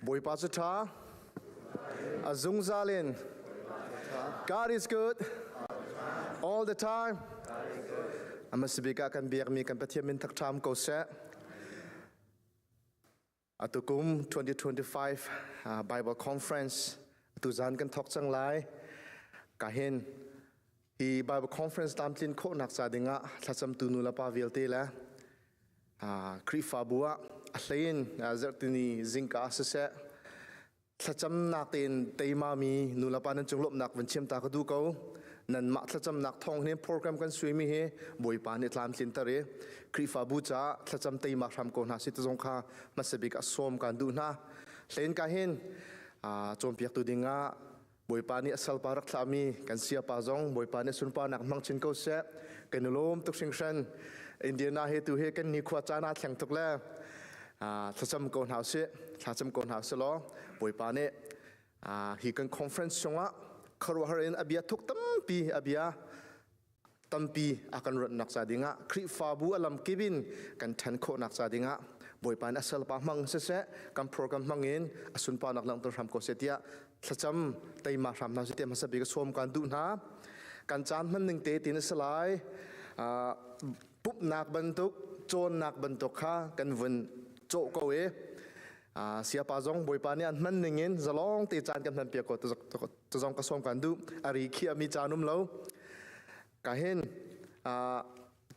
Bawipa cu ṭha, a zungzal in. God is good all the time. Amasabik ah kan biakmi kan Pathian min thakṭham ko seh. Atukum 2025 Bible Conference tuzan kan thawk cang lai. Kahin hi Bible Conference tlamtlin khawhnak ca dingah thlacamtu nu le pa vialte le Khrihfabu ah a hlein zarhtini zingka siseh thlacamnak tein teimami nu le pa nan cung lawmhnak van chim ta ka duh ko. Nanmah thlacamnak thawng hin program kan suimi hi Bawipa nih tlamtlinter i Khrihfabu caah thlacam teima hram ko hna si ti zong kha hmasa bik a sawm kan duh hna. Hlein ka hin cawnpiaktu dingah Bawipa nih a salpa rak thlahmi kan siapa zong Bawipa nih sunparnak hmang chin ko seh. Kan i lawm tuk hringhran. Indiana he tu he kan nikhua caan aa thleng tuk le thlacam ko hna usih. Thlacam ko hna usih law Bawipa nih hi kan conference chungah khuaruahhar in a bia thuk tampi a bia tampi a kan ratnak ca dingah Khrihfabu a lam kip in kan ṭhan khawhnak ca dingah Bawipa in a salpa hmang siseh kan program hmang in a sunparnak langhter hram ko seh tiah thlacam teima hram hna sih tiah hmasa bik sawm kan duh hna. Kan caan hman ning te tin a si lai. Pumhnak bantuk cawnnak bantuk kha kan vun cawh ko i siapa zong Bawipa nih an hman ning in zalong te caan kan hman piak ko zong ka sawm kan duh. A ri khi ami caan um lo. Ka hin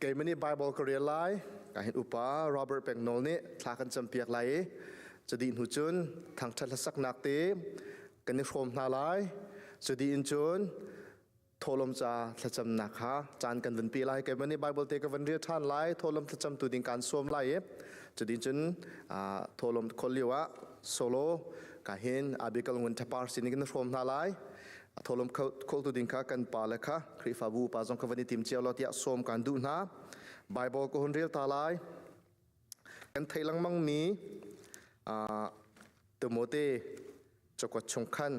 keimah nih Bible ka rel lai. Ka hin upa Robert Pengnawl nih thla kan campiak lai i cudi hnu cun thangṭhat hlasaknak te kan i hrawm hna lai. Cudi in cun thawhlawm ca thlacamnak kha caan kan vun pi lai. Keimah nih Bible te ka van rel ṭhan lai. Thawhlawm thlacam tu ding kaan sawm lai i cudi cun thawhlawm khol lio ah solo ka hin Abigail Ngun Thapar sin in kan hrawm hna lai. Thawhlawm khawltu ding kha kan pa le kha Khrihfabu upa zong kha van i tim cio law tiah sawm kan duh hna. Bible ka hun rel ta lai. Kan theih lengmang mi Timote cakuat chung khan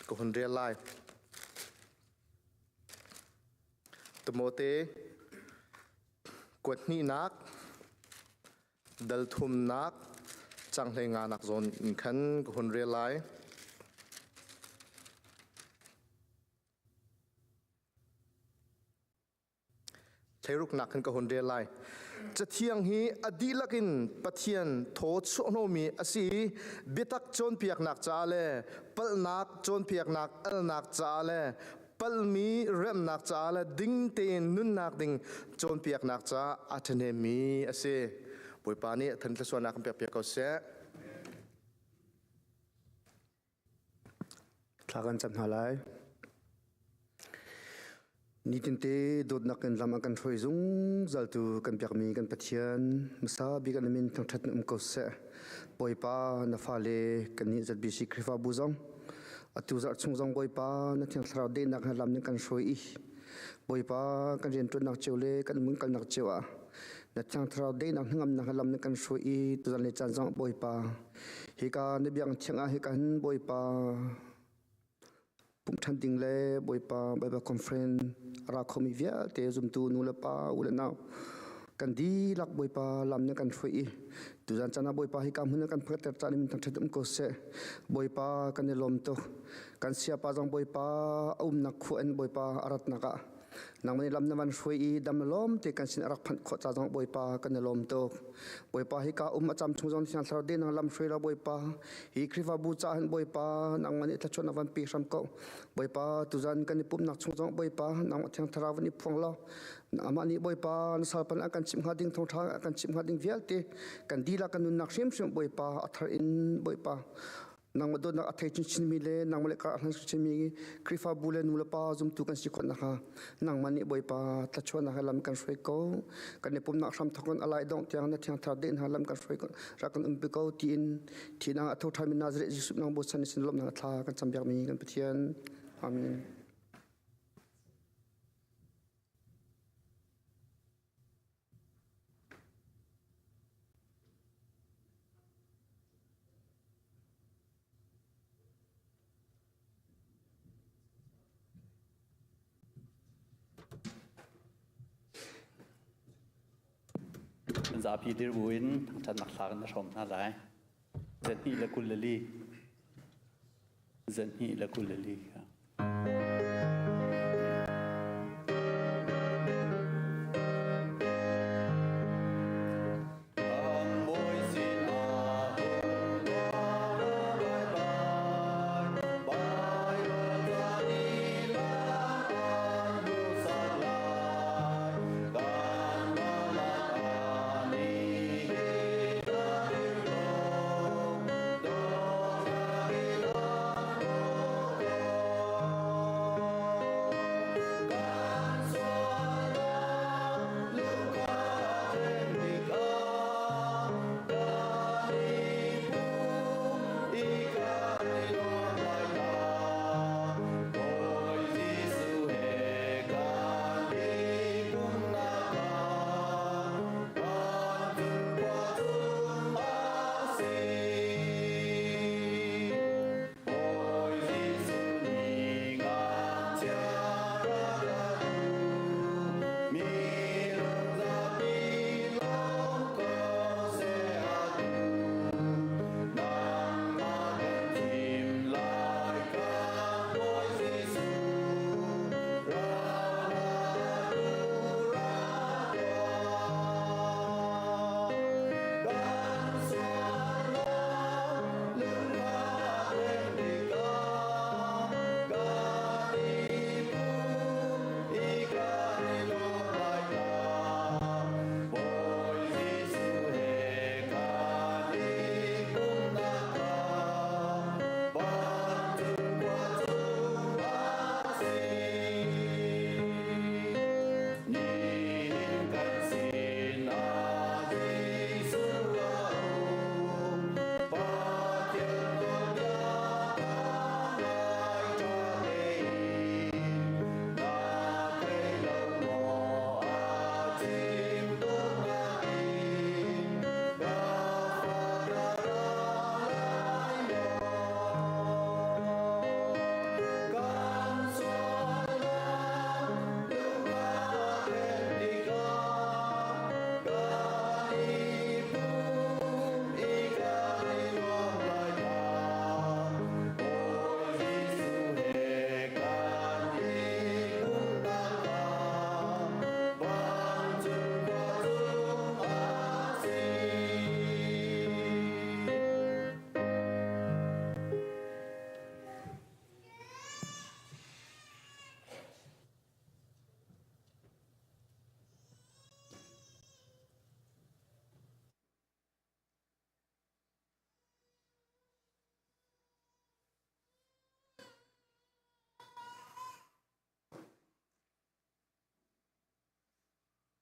ka hun rel lai. Timote kuat hnihnak dal thumnak canghlei nganak zawn in khan ka hun rel lai. Thleiruknak khan ka hun rel lai. Cathiang hi a dihlak in Pathian thaw chuahhnawhmi a si i biatak cawnpiaknak caah le palhnak cawnpiaknak alnak caah le palhmi remnak caah le ding tein nunnak ding cawnpiaknak caah a ṭhahnemmi a si. Bawipa nih a than thluachuahnak kan pekpiak ko seh. Thla kan cam hna lai. Nitinte dawtnak in lam a kan hruai zungzaltu kan biakmi kan Pathian hmasa bik an min thangṭhat in um ko seh. Bawipa na fale kannih ZBC Khrihfabu zong atu zarh chung zong Bawipa na Thiang Thlarau dehnak he lam ning kan hruai i Bawipa kan rianṭuannak cio le kan mun kalnak cio ah na Thiang Thlarau dehnak hnangamnak he lam ning kan hruai i tuzan le caan zong Bawipa hika na biang thiang ah hika hin Bawipa Pumh ṭhan ding le Bawipa Baibal Conference a ra khomi vialte zumtu nu le pa u le nau kan dihlak Bawipa lam nih kan hruai i tuzan caan ah Bawipa hika hmun ah kan phatter caan in thangṭhat um ko seh. Bawipa kan i lawm tuk. Kan siapa zong Bawipa a umnak khua in Bawipa a ratnak ah Nangmah nih lam na van hruai i dam lawm te kan sin a rak phanh khawh ca zong Bawipa kan i lawm tuk. Bawipa hika um a cam chung zong Thiang Thlarau de nang lam hruai la Bawipa. Hi Khrihfabu ca hin Bawipa nangmah nih thluachuah na van pe hram ko. Bawipa tuzan kan i pumhnak chung zong Bawipa nangmah Thiang Thlarau van i phuang law amah nih Bawipa na salpan a kan chimh hnga ding thawngṭha a kan chimh hnga ding vialte kan dihlak kan nunnak hrimhrim Bawipa a thar in Bawipa Nangmah dawtnak a thei chinchinmi le nangmah le kar a hlan chinchinmi Khrihfabu le nulepa zumtu kan si khawh nakhnga nangmah nih Bawipa thluachuahnak he lam kan hruai ko. Kan i pumnak hram thawk in a lai dongh tiang na thiang thar deh hna lam kan hruai ko rak kan umpi ko tiin thihnak a tho ṭhanmi Nazareth Jesuh nang bochan sin lawmhnak thla kan campiakmi kan Pathian. Amen. Zapi dir buin thangṭhatnak hla kan i hrawm hna lai. 224. 224 kha.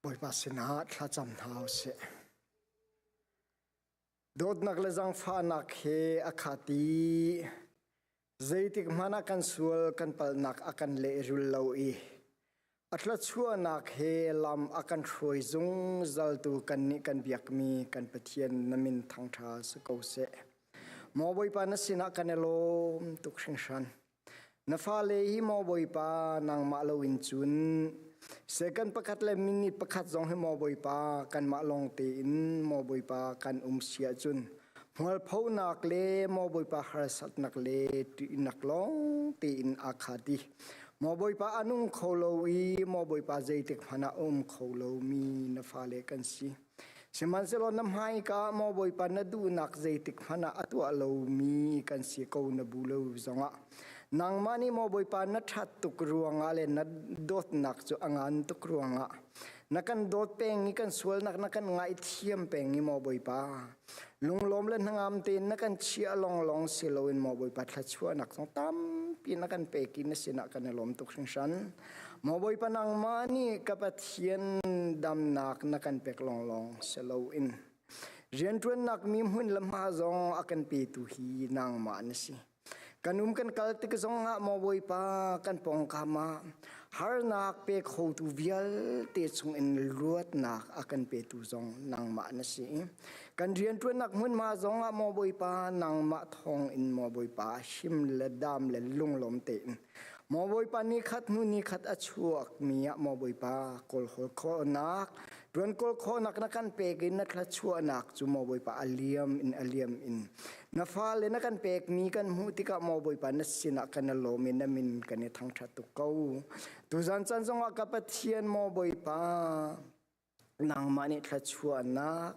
Bawipa sinah thlacam hna usih. Dawtnak le zaangfahnak he a khat i zeitik hmanh ah kan sual kan palhnak a kan lehrul lo i a thluachuahnak he lam a kan hruai zungzaltu kannih kan biakmi kan Pathian na min thangṭha si ko seh. Maw Bawipa na sinah kan i lawm tuk hringhran. Na fale hi maw Bawipa nangmah loin cun second pakhat le minute pakhat zong hi maw Bawipa kanmah lawng tein maw Bawipa kan um si ahcun hmualphonak le maw Bawipa harsatnak le ṭihnak lawng tein aa khat i maw Bawipa a nung kho lo i maw Bawipa zeitik hmanh ah a um kho lomi na fale kan si. Sihmanhsehlaw na hmaika maw Bawipa na duhnak zeitik hmanh ah a tuah lomi kan si ko na bu lo zongah nangmah nih maw Bawipa na ṭhat tuk ruangah le na dawtnak cu a ngan tuk ruangah na kan dawt peng i kan sualnak na kan ngaihthiam peng i maw Bawipa lunglawm le hnangam tein na kan chiah lawnglawng si loin maw Bawipa thluachuahnak zong tampi na kan pek i na sinah kan i lawm tuk hringhran. Maw Bawipa nangmah nih ka Pathian damnak na kan pek lawnglawng si loin rianṭuannak mi hmun le hma zong a kan petu hi nangmah na si. Kan um kan kal tik zongah maw Bawipa kan pawngkam ah harnak pe khotu vialte chungin luatnak a kan petu zong nangmah na si. Kan rianṭuannak hmunhma zongah maw Bawipa nangmah thawngin maw Bawipa him le dam le lunglawm tein. Maw Bawipa ni khat hnu ni khat a chuakmi ah maw Bawipa kawlhawl khawhnak tuan kawl khawhnak na kan pek in na thluachuahnak cu maw Bawipa a liam in a liam in na fale na kan pekmi kan hmuh tikah maw Bawipa na sinah kan i lawm i na min kan i thangṭhat tuk ko. Tuzan caan zongah ka Pathian maw Bawipa nangmah nih thluachuahnak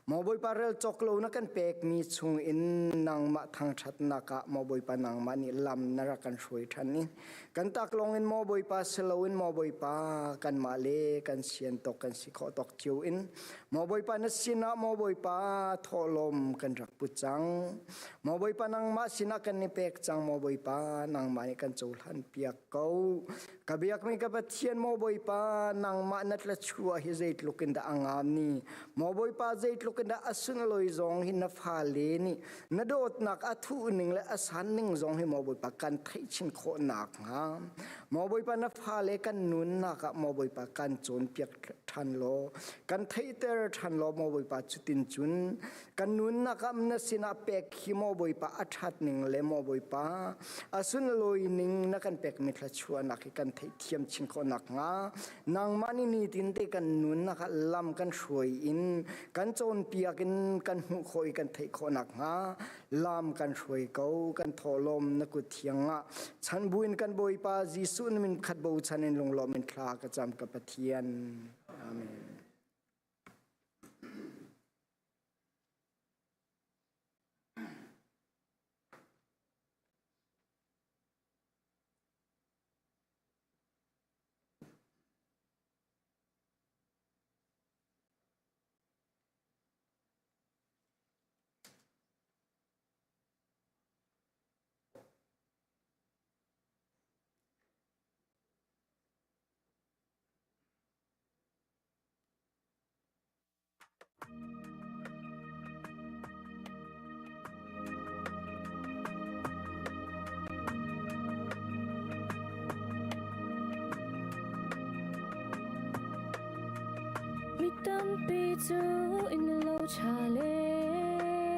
maw Bawipa rel cawk lo na kan pekmi chung in nangmah thangṭhatnak ah maw Bawipa nangmah nih lam na rak kan hruai ṭhan i kan taklawng in maw Bawipa si loin maw Bawipa kanmah le kan sian tawk kan si khawh tawk cio in maw Bawipa na sinah maw Bawipa thawhlawm kan rak put cang maw Bawipa nangmah sinah kan i pek cang maw Bawipa nangmah nih kan cohlan piak ko Ka biakmi ka Pathian maw Bawipa nangmah na tlachuah hi zeitluk in dah a ngam ni maw Bawipa zeitluk in dah a sunlawi zong hi na fale nih na dawtnak a thuh ning le a san ning zong hi maw Bawipa kan theih chin khawh nakhnga maw Bawipa na fale kan nunnak ah maw Bawipa kan cawnpiak ṭhan law kan theihter ṭhan law maw Bawipa cutin cun kan nunnak ah na sinah pek hi maw Bawipa a ṭhat ning le maw Bawipa a sunlawi ning na kan pekmi thluachuahnak hi kan theihthiam chin khawh nakhnga nangmah nih nitin te kan nunnak ah lam kan hruai in kan cawnpiak in kan hmuh khawh i kan theih khawh nakhnga lam kan hruai ko kan thawhlawm na kut thiang ah chan buin kan Bawipa Jesuh na min khat bochan in lunglawm in thla ka cam ka Pathian amen Mi tampi cu inn lo ṭha len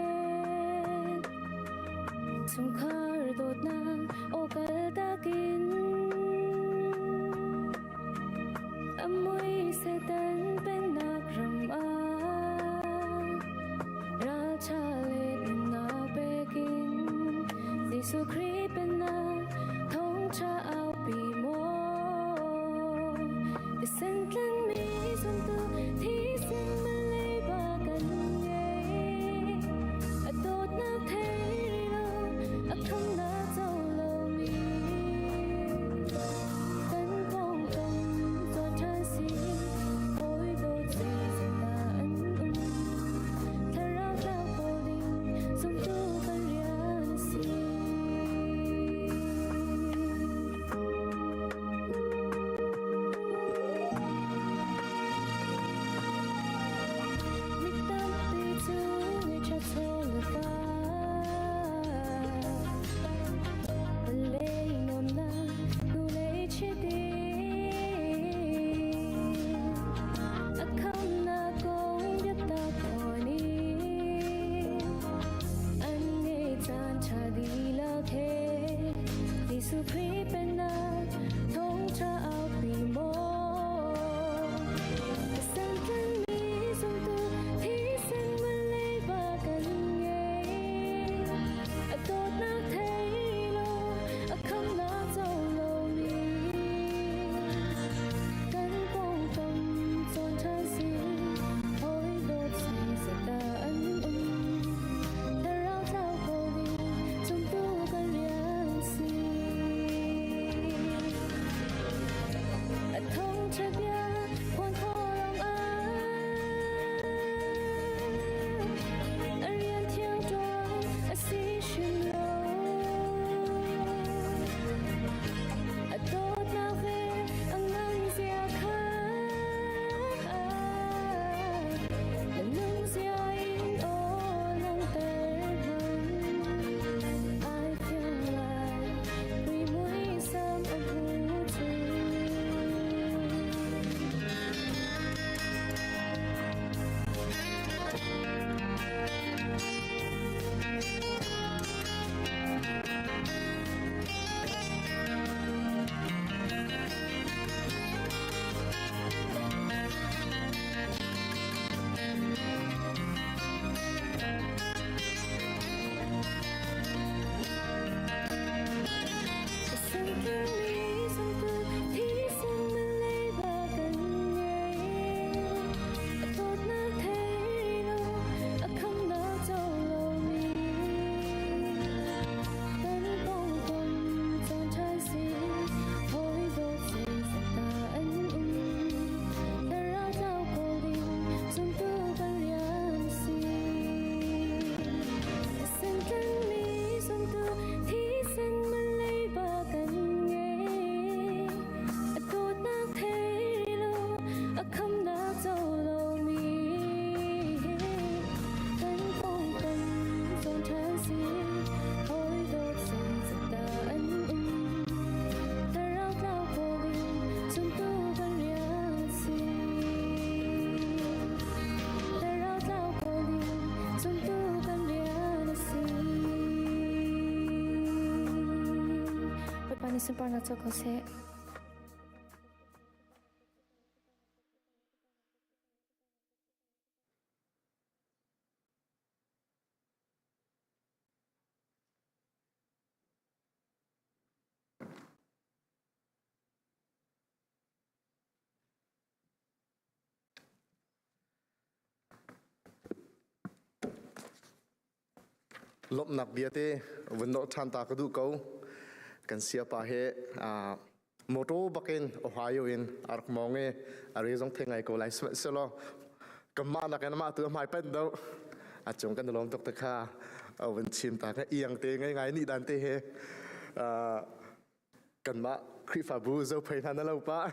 chungkhar dawtnak aw kal takin A mui Satan pennak ram ah ralṭha le nunnak pekin Jesuh Khrih pennak thawngṭha aupi maw Thisen tlanmi zumtu thisen man leiba kan ngei A dawtnak thei rih lo a khamnak co lomi Kan pawngkam zawt ṭhan si hawi dawt zeizongah an um Thlarau tlau kawl ding zumtu kan rian a si. nih sunparnak co ko seh. Lawmhnak bia te vun nolh ṭhan ta ka duh ko. Kan siapa he motor bakin Ohio in a rak mawng i a re zong thei ngai ko lai sihmanhsehlaw kanmah nakin amah tu a hmai panh deuh. A cung kan i lawm tuk te kha a vun chim ta ka iang te ngai ngai nih dan te he kanmah Khrihfabu zophei hna na lo pah.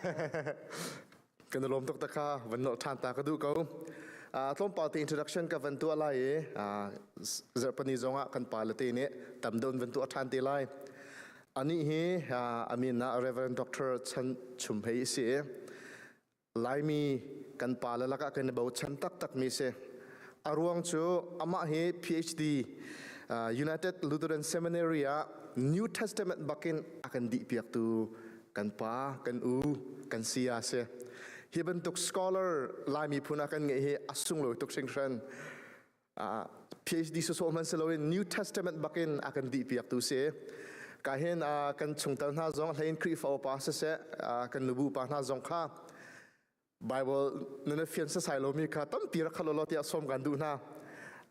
Kan i lawm tuk ta kha van nolh ṭhan ta ka duh ko. Tlawmpal te introduction ka van tuah lai i zarhpani zongah kan pa le te nih tam deuh van tuah ṭhan te lai. Anih hi a min ah Reverend Dr. Chan Chum Hei a si i Laimi kan pale lakah kan i bochan taktakmi si. A ruang cu amah hi PhD United Lutheran Seminary ah New Testament bakin a kan dihpiaktu kan pa, kan u, kan saya si. Hi bantuk scholar Laimi phun ah kan ngeih hi a sunglawi tuk hringhran. PhD sawsawh hmanh si loin New Testament bakin a kan dihpiaktu si. Ka hin kan chungtel hna zong hlein Khrihfa upa siseh kan nubu pa hna zong kha Bible nan fian sasai lomi kha tampi rak khal law tiah sawm kan duh hna.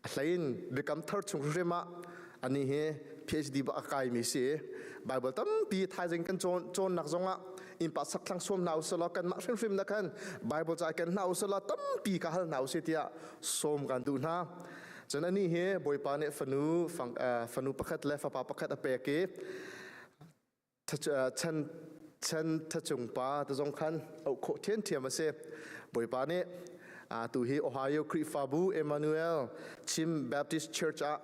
A hlein biakam thar chung hrim ah ani hi PhD ba a kaimi si. Bible tampi thaizing kan cawnnak zongah innpa sakthlang sawm hna usalaw kanmah hrimhrim na khan Bible ca kan hna usalaw tampi ka hal hna usih tiah sawm kan duh hna. Cun anih hi Bawipa nih fanu fanu pakhat le fapa pakhat a pek i chan chan thachung pa te zong khan auh khawh ṭhiamṭhiam a si. Bawipa nih tu hi Ohio Khrihfabu Emmanuel Chin Baptist Church ah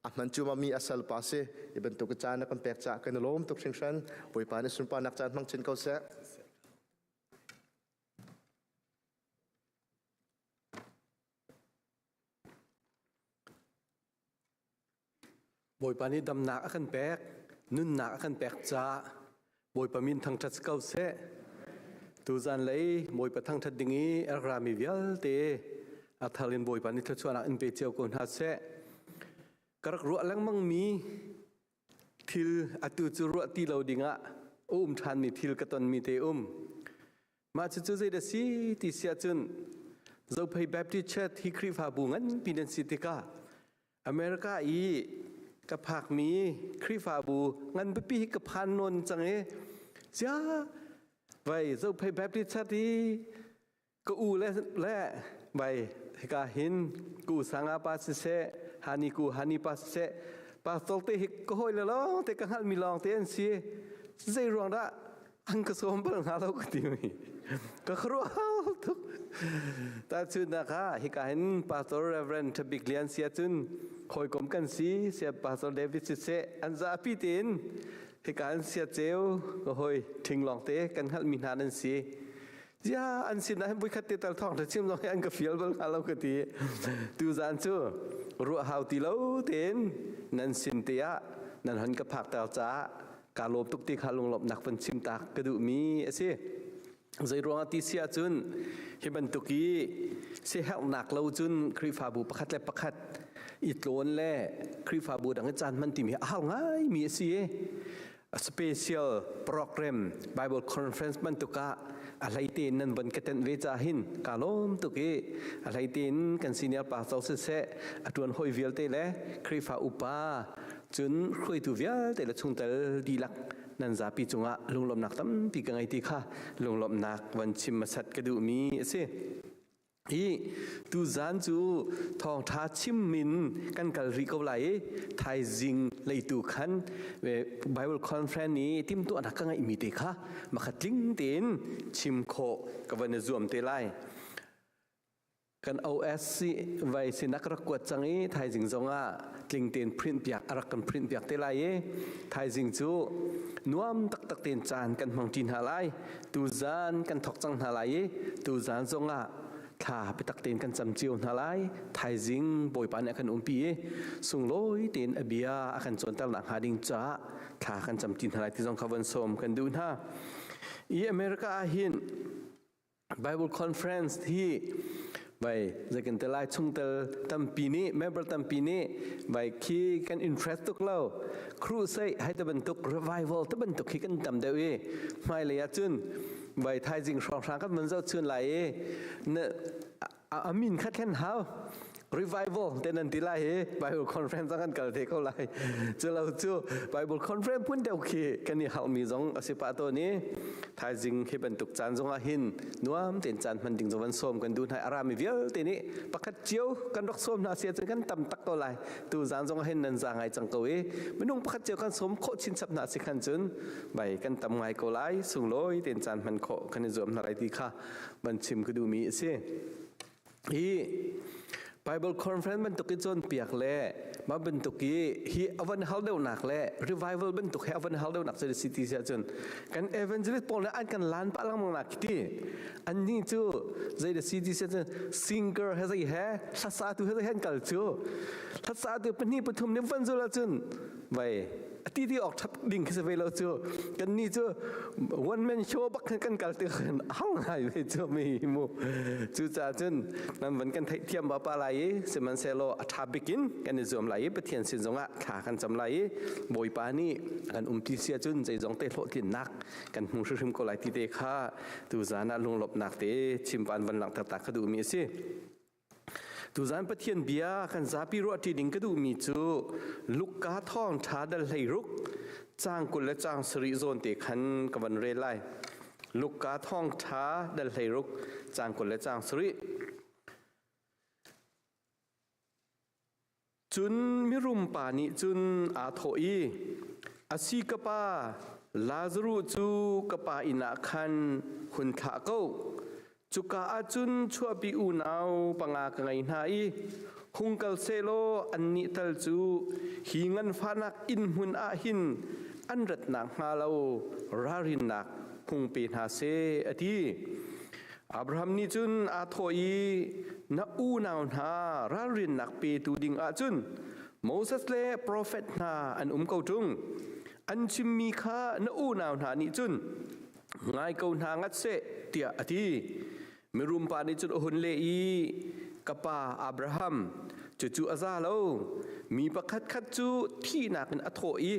a hman cu mi a sal pa si. Hi bantuk caan na kan pek caah kan i lawm tuk hringhran. Bawipa nih sunparnak caan hmang chin ko seh. Bawipa nih damnak a kan pek, nunnak a kan pek caah Bawipa min thangṭhat si ko seh. Tuzan lei Bawipa thangṭhat ding i a rak rami vialte a thar in Bawipa nih thluachuahnak in pe cio ko hna seh. Ka rak ruah lengmangmi thil atu cu ruah ti lo dingah a um ṭhanmi thil ka tonmi te um. Mah cucu zeidah si ti si ahcun Zophei Baptist Church hi Khrihfabu nganpi nan si tikah America i ka phakmi Khrihfabu ngan pipi hi ka phan nawn cang i cia vai Zophei Baptist Church hi ka u le le vai hika hin ku sanga pa siseh hani ku hani pa siseh pastor te hi ka hawi le lawng te ka hngalhmi lawng te an si zei ruang dah an ka sawm bal hnga lo ka ti mi ka khuaruah tuk ta cu na kha hika hin pastor reverend Thabik Lian sia cun hawikom kan si sia pastor David siseh an zapi tein hika an sia ceu ka hoi thing lawng te kan hngalh mi hna nan si zia an sin ah hin voikhat te tal thawng chim zong hi an ka fial bal hnga lo ka ti tu zan cu ruah hau ti lo tein nan sin te ah nan hon ka phak ter caah Kaa lawm tuk ti kha lunglawmhnak van chim tak ka duhmi a si. Zei ruangah ti si ahcun hi bantuk i siaherhnak lo cun Khrihfabu pakhat le pakhat i tlawn le Khrihfabu dang i caan hman timi hi a har ngaimi a si i a special program Bible conference bantuk ah a hlei tein nan von ka tenh ve ca hin kaa lawm tuk i a hlei tein kan senior pastor siseh a tuan hoi vialte le Khrihfa upa Cun hruaitu vialte le chungtel dihlak nan zapi cungah lunglawmhnak tampi ka ngei ti kha lunglawmhnak van chim hmasat ka duhmi a si. Hi tuzan cu thawngṭha chim in kan kal rih ko lai i thaizing leitu khan Bible conference i timhtuahnak ka ngeihmi te kha makhat tling tein chim khawh ka van i zuam te lai. Kan OS vai sin a ka rak kuat cang i thaizing zongah tling tein print piak a rak kan print piak te lai i thaizing cu nuam taktak tein caan kan hmang ṭi hna lai. Tuzan kan thok cang hna lai i tuzan zongah Thla biatak tein kan cam cio hna lai. Thaizing Bawipa nih a kan umpi i sunglawi tein a bia a kan cawnternak hnga ding caah thla kan cam ti hna lai ti zong kha von sawm kan duh hna. I America ah hin Bible conference hi vai zeikan te lai chungtel tampi nih member tampi nih vai khi kan interest tuk lo crusade hai te bantuk revival te bantuk hi kan tam deuh i hmailei ah cun vai thaizing hrawnghrang kan van zoh chun lai i na a min kha thlen hau revival te nan ti lai hi Bible conference kan kal te ko lai cu lo cu Bible conference phun deuh khi kan i halmi zong a si pah tawn i thaizing hi bantuk caan zong ah hin nuam tein caan hman ding zong van sawm kan duh hna arami vialte nih pakhat cio kan rak sawm hna sia cun kan tam tak ko lai tu zan zong ah hin nan za ngai cang ko i minung pakhat cio kan sawm khawh chinchap hna si khan cun bai kan tam ngai ko lai sunglawi tein caan hman khawh kan i zuam hna lai ti kha van chim ka duhmi a si. Hi Bible conference bantuk i cawnpiak le mah bantuk i hi avan hal deuhnak le revival bantuk he avan hal deuhnak cu si ti si ahcun kan evangelist pawl nih an kan lan pah lengmang nak khi ti annih cu zei da si ti si ahcun singer he zei he hlasatu he zei he an kal cu hlasatu pahnih pathum nih van zul ahcun vai ti ti awk ṭhat ding khi si ve lo cu kan nih cu one man show bak khan kan kal ti khan hau ngai ve cu mi mu cucaah cun nan van kan theihthiam ba pa lai i sihmanhsehlaw a ṭha bik in kan i zuam lai i Pathian sin zongah thla kan cam lai i Bawipa nih kan um ti sia cun zeizong te hlawhtlinnak kan hmu hrimhrim ko lai ti te kha tuzan ah lunglawmhnak te chimpan van langhter ta ka duhmi a si. Tuzan Pathian bia kan zapi ruahṭi ding ka duhmi cu Luka thawngṭha dal 16 caang 20 le caang 7 zawn te khan ka van rel lai. Luka thawngṭha dal 16 caang 20 le caang 7. Cun mirum pa nih cun aa thawh i, A si ka pa, Lazaruh cu ka pa inn ah khan hun thlah ko. Cuka ah cun chuahpi unau panga ka ngei hna i hung kal sehlaw annih tal cu hi nganfahnak inn hmun ah hin an rat nakhnga lo ralrinnak hung pe hna seh, a ti. Abraham nih cun aa thawh i na unau hna ralrinnak petu ding ah cun Moses le profet hna an um ko ṭung. An chimmi kha na unau hna nih cun ngai ko hna ngat seh tiah a ti. Mirum pa nih cun a hun leh i ka pa Abraham cucu a za lo. Mi pakhatkhat cu thihnak in a thawh i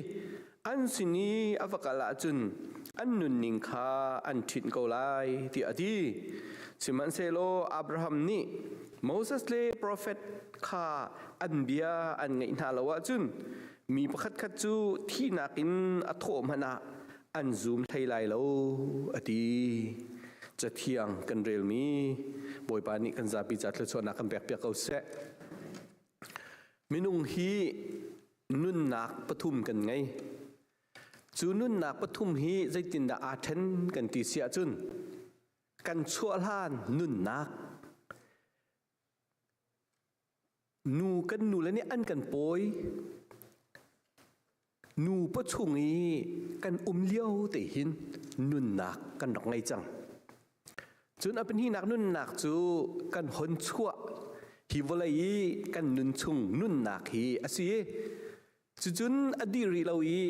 an sin i a va kal ahcun an nunning kha an ṭhinh ko lai tiah a ti. Sihmanhsehlaw Abraham nih Moses le profet kha an bia an ngaih hna lo ahcun mi pakhatkhat cu thihnak in a thawh hmanh ah an zum hlei lai lo a ti. Cathiang kan relmi Bawipa nih kan zapi ca thluachuahnak kan pekpiak ko seh. Minung hi nunnak pathum kan ngei. Cu nunnak pathum hi zeitindah aa ṭhen kan ti si ahcun kan chuah hlan nunnak nu kan nule nih an kan pawi nu pawchung i kan um lio te hin nunnak kan rak ngei cang. Cun a pahnihnak nunnak cu kan hon chuah hi vawlei i kan nun chung nunnak hi a si. Cucun a dih rih lo i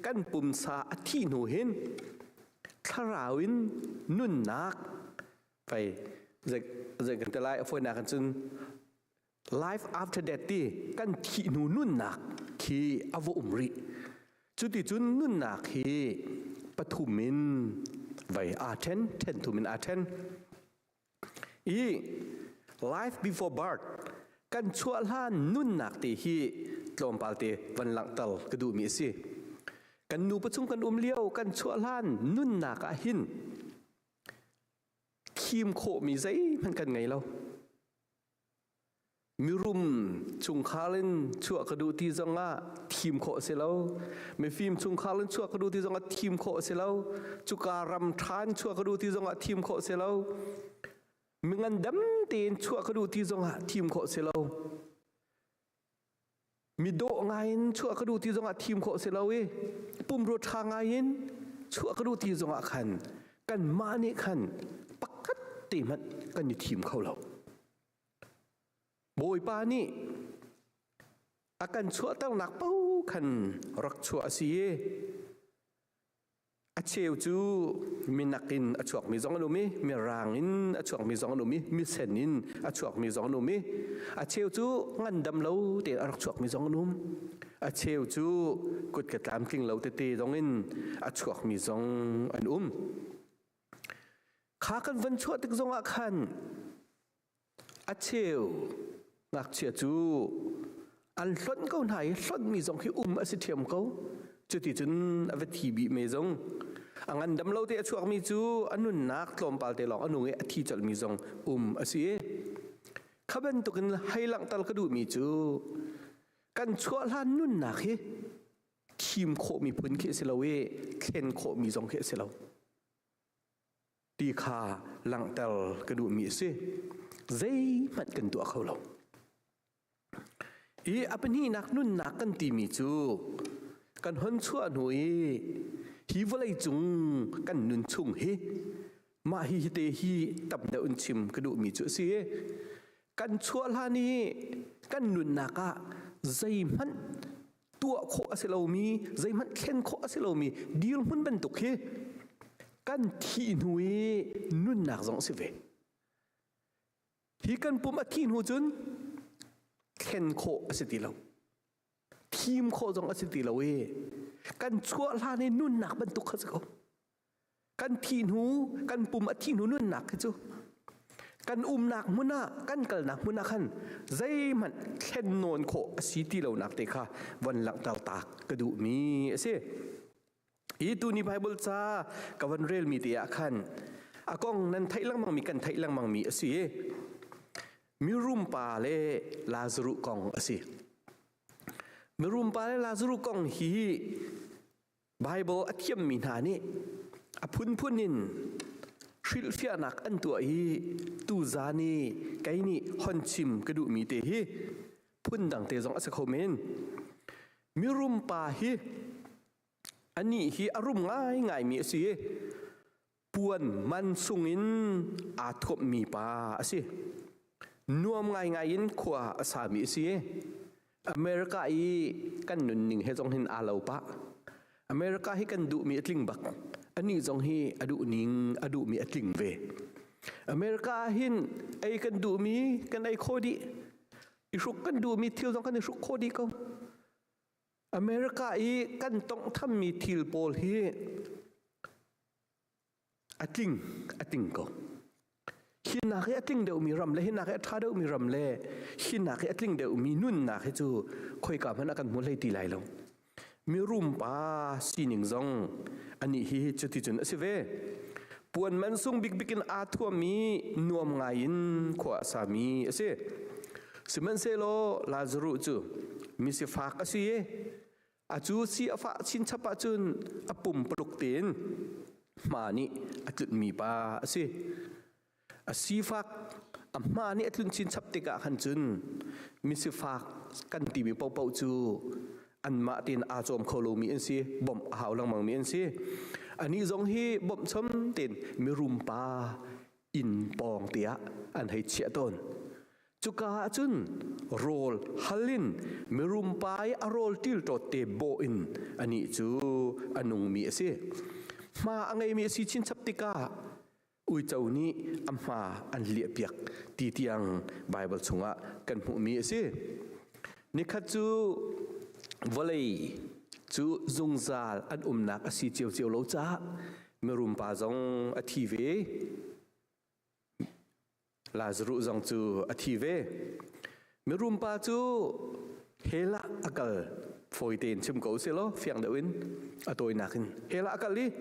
kan pumsa a thih hnu hin thlarau in nunnak fei zei kan ti lai a fawinak in cun life after death ti kan thih hnu nunnak khi a va um rih. Cuticun nunnak hi pathum in vei aa ṭhen, ṭhen thum in aa ṭhen. I life before birth kan chuah hlan nunnak te hi tlawmpal te van langhter ka duhmi a si. Kan nu pachung kan um lio kan chuah hlan nunnak ah hin thim khawhmi zeihmanh kan ngei lo. Mirum chungkhar in chuah ka duh ti zongah thim khawh a si lo. Mifim chungkhar in chuah ka duh ti zongah thim khawh a si lo. Cuka ram ṭha in chuah ka duh ti zongah thim khawh a si lo. Mi ngandam tein chuah ka duh ti zongah thim khawh a si lo. Mi dawh ngai in chuah ka duh ti zongah thim khawh a si lo i pumrua ṭha ngai in chuah ka duh ti zongah khan kanmah nih khan pakhat te hmanh kan i thim kho lo. Bawipa nih a kan chuahternak paoh khan rak chuah a si i a cheu cu minak in a chuakmi zong an um i mirang in a chuakmi zong an um i misen in a chuakmi zong an um i a cheu cu ngandam lo tein a rak chuakmi zong an um. A cheu cu kut ka tlamtling lo tete zong in a chuakmi zong an um. Kha kan van chuah tik zongah khan A cheu ngakchia cu an hlonh ko hna i hlonhmi zong khi um a si ṭhiam ko. Cuticun a va thi bih me zong. A ngandam lo te a chuakmi cu a nunnak tlawmpal te lawng a nung i a thi colhmi zong um a si. Kha bantukin hei langhter ka duhmi cu kan chuah hlan nunnak hi thim khawhmi phun khi a si lo i thlen khawhmi zong khi a si lo. Ti kha langhter ka duhmi a si. Zeihmanh kan tuah kho lo. I a pahnihnak nunnak kan timi cu kan hon chuah hnu i hi vawlei cung kan nun chung hi mah hi te hi tam deuh in chim ka duhmi cu a si. Kan chuah hlan i kan nunnak ah zeihmanh tuah khawh a si lomi zeihmanh thlen khawh a si lomi dirhmun bantuk hi kan thih hnu i nunnak zong a si ve. Hi kan pum a thih hnu cun thlen khawh a si ti lo. Thim khawh zong a si ti lo i kan chuah hlan i nunnak bantuk kha si ko. Kan thih hnu, kan pum a thih hnu nunnak khi cu kan umnak hmun ah, kan kalnak hmun ah khan zeihmanh thlen nawn khawh a si ti lonak te kha von langhter tak ka duhmi a si. Hi tuni Bible ca ka von relmi te ah khan a kong nan theih lengmangmi kan theih lengmangmi a si. Mirum pa le Lazaruh kong a si. Mirum pa le Lazaruh kong hi Baibal a thiammi hna nih a phunphun in hrilhfiahnak an tuah i tuzaan i kei nih hon chim ka duhmi te hi phundang te zong a si kho men. Mirum pa hi anih hi a rum ngaingaimi a si i puan man sung in aa thuamhmi pa a si. Nuam ngaingai in khua a sami a si. America i kan nunning he zong hin aa lo pah. America hi kan duhmi a tling bak. Anih zong hi a duhning a duhmi a tling ve. America ah hin ei kan duhmi kan ei kho dih. I hruk kan duhmi thil zong kan i hruk kho dih ko. America i kan tonghthammi thil pawl hi a tling a tling ko. Hi nak hi a tling deuhmi ram le hi nak hi a ṭha deuhmi ram le hi nak hi a tling deuhmi nunnak hi cu khoika hmanh ah kan hmu hlei ti lai lo. Mirum pa sining zong anih hi cuticun a si ve. Puan man sung bikbik in aa thuammi nuam ngai in khua a sami a si. Sihmanhsehlaw Lazaruh cu misifak a si i a cu si a fah chinchap ahcun a pumpaluk tein hma nih a tlunhmi pa a si. A sifak a hma nih a tlun chinchap tikah khan cun misifak kan timi paohpaoh cu anmah tein aa cawm kho lomi an si, bawmh a hau lengmangmi an si. Anih zong hi bawmh chom tein mirum pa inn pawng te ah an hei chiah tawn. Cuka ah cun rawl hal in mirum pa i a rawl ṭilṭawt te bawh in anih cu a nungmi a si. Hma a ngeimi a si chinchap tikah uico nih a hma an liahpiak ti tiang Baibal chungah kan hmuhmi a si. Nikhat cu vawlei cu zungzal an umnak a si ciocio lo caah mirum pa zong a thi ve. Lazaruh zong cu a thi ve. Mirum pa cu hell ah a kal. Fawi tein chim ko seh law fiang deuh in a tawinak in hell ah a kal i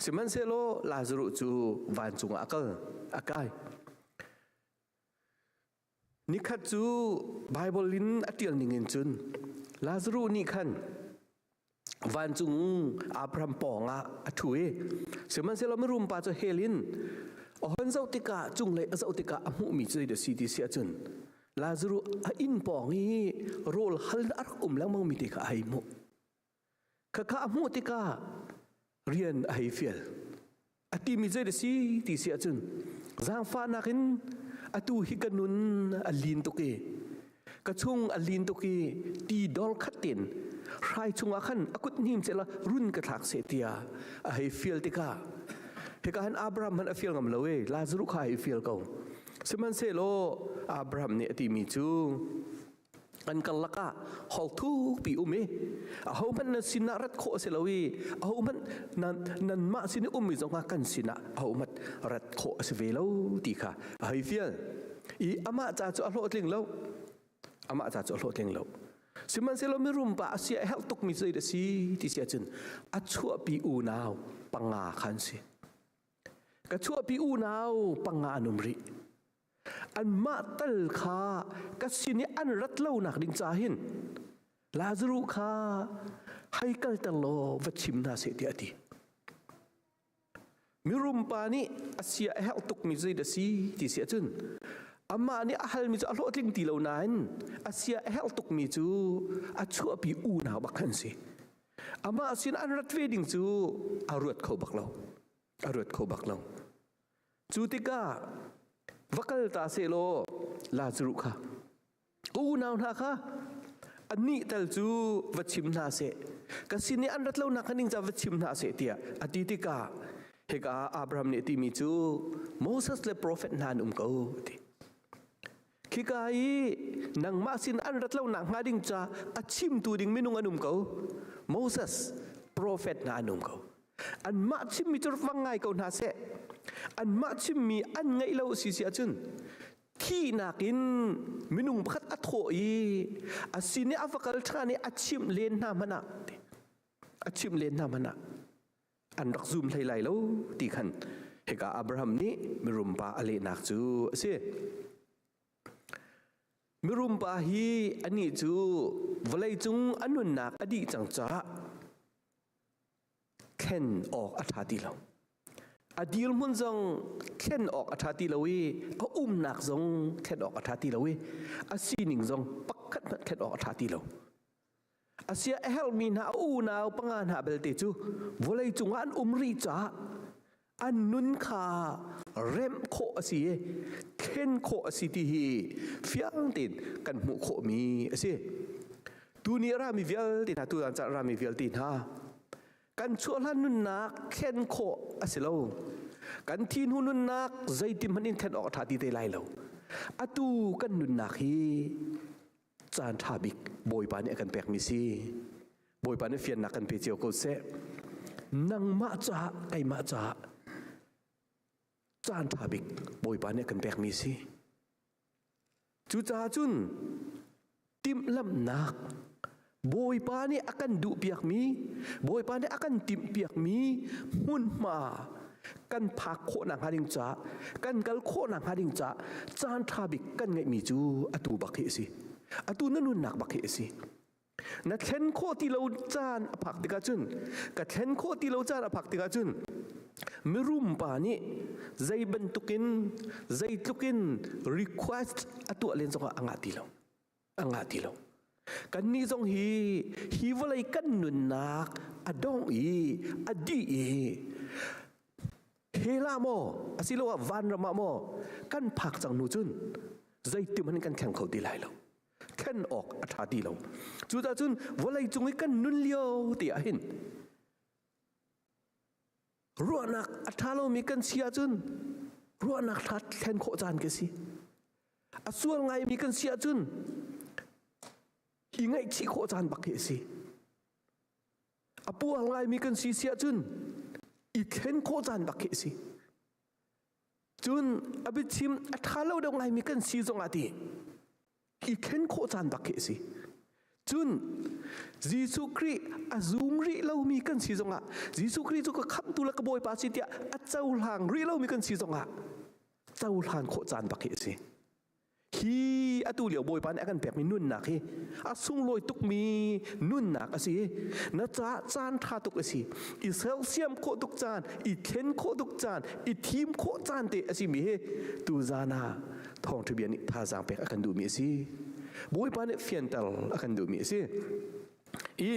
sihmanhsehlaw Lazaruh cu vancung ah a kal, a kai. Nikhat cu Baibal in a ṭial ning in cun Lazaruh nih khan vancung Abraham pawng ah a ṭhu i sihmanhsehlaw mirum pa cu hell in a hon zoh tikah cunglei a zoh tikah a hmuhmi cu zeidah si ti si ahcun Lazaruh a inn pawng i rawl hal a rak um lengmangmi te kha a hei hmuh. Khakha a hmuh tikah rian a hei fial. A timi zei da si ti si ahcun zaangfahnak in atu hi ka nun a lin tuk i. Ka chung a lin tuk i ti dor khat tin hrai chungah khan a kut hnim sehla run ka thlak seh tiah a hei fial tikah hika han Abraham han a fial ngam lo e Lazarus kha hei fial ko. Sihmanhsehlaw Abraham nih a timi cu an karlak ah hol thukpi um i ahohmanh nan sinah rat khawh a si lo i ahohmanh nan nanmah sin i ummi zongah kan sinah ahohmanh rat khawh a si ve lo ti kha a hei fial i amah ca cu a hlawhtling lo amah ca cu a hlawhtling lo sihmanhsehlaw mirum pa a sia a herh tukmi cu zei dah si ti si ahcun a chuahpi unau panga kha an si ka chuahpi unau panga an um rih Anmah tal kha ka sin i an rat lonak ding ca hin Lazaruh kha hei kalter law va chim hna seh tiah a ti. Mirum pa nih a sia a herh tukmi zei dah si ti si ahcun amah nih a halmi cu a hlawhtling ti lo nain a sia a herh tukmi cu a chuahpi unau bak an si. Amah sin an rat ve ding cu a ruat kho bak lo. A ruat kho bak lo. Cu tikah va kal ta sehlaw Lazaruh kha ka unau hna kha annih tal cu va chim hna seh ka sin i an rat lonak kha ningca va chim hna seh tiah a ti tikah hika Abraham nih a timi cu Moses le profet hna an um ko a ti. Khika i nangmah sin an rat lonak hnga ding ca a chimtu ding minung an um ko. Moses profet hna an um ko. Anmah chimmi cu rak ngai ko hna seh. Anmah chimmi an ngaih lo si si ahcun thihnak in minung pakhat a thawh i a sin i a va kal ṭhan i a chimh len hna hmanh ah a chimh len hna hmanh ah an rak zum hlei lai lo ti khan hika Abraham nih mirum pa a lehnak cu a si. Mirum pa hi anih cu vawleicung a nunnak a dih cang caah thlen awk a ṭha ti lo. A dirhmun zong thlen awk a ṭha ti lo i a umnak zong thlen awk a ṭha ti lo i a sining zong pakhat hmanh thlen awk a ṭha ti lo. Asia a herhmi hna a unau panga hna belte cu vawlei cungah an um rih caah an nun kha remh khawh a si i thlen khawh a si ti hi fiang tein kan hmuh khawhmi a si. Tuni a rami vialte hna, tuzaan caan a rami vialte hna, kan chuahhlan nunnak thlen khawh a si lo. Kan thi hnu nunnak zeitin hmanh in thlen awk a ṭha ti te lai lo. Atu kan nunnak hi caan ṭha bik Bawipa nih a kan pekmi si. Bawipa nih fiannak kan pe cio ko seh. Nangmah caah, keimah caah caan ṭha bik Bawipa nih a kan pekmi si. Cucaah cun timhlamhnak Bawipa nih a kan duhpiakmi, Bawipa nih a kan timhpiakmi hmunhma kan phak khawhnak hnga ding caah, kan kal khawhnak hnga ding caah caan ṭha bik kan ngeihmi cu atu bak hi a si. Atu na nunnak bak hi a si. Na thlen khawh ti lo caan a phak tikah cun, ka thlen khawh ti lo caan a phak tikah cun, mirum pa nih zei bantukin, zeitlukin request a tuah len zongah a ngah ti lo. A ngah ti lo. Kannih zong hi hi vawlei kan nunnak a dong i a dih i hell ah maw asiloah vanram ah maw kan phak cang hnu cun zeitim hmanh kan thleng kho ti lai lo. Thlen awk a ṭha ti lo. Cucaah cun vawlei cung i kan nun lio ti ah hin ruahnak a ṭha lomi kan si ahcun ruahnak ṭha thlen khawh caan ka si. A sual ngaimi kan si ahcun i ngaihchih khawh caan bak hi a si. A puang ngaimi kan si si ahcun i thlen khawh caan bak hi a si. Cun a biachim a ṭha lo deuh ngaimi kan si zongah ti i thlen khawh caan bak hi a si. Cun Jesuh Khrih a zum rih lomi kan si zongah Jesuh Khrih cu ka khamhtu le ka Bawipa si tiah a cohlang rih lomi kan si zongah cohlan khawh caan bak hi a si. Hi atu lio Bawipa nih a kan pekmi nunnak hi a sunglawi tukmi nunnak a si. Na caah caan ṭha tuk a si. I sersiam khawh tuk caan, i thlen khawh tuk caan, i thim khawh caan te a simi hi tuzaan ah thawngṭha bia nih thazaang pek a kan duhmi a si. Bawipa nih fianter a kan duhmi a si. I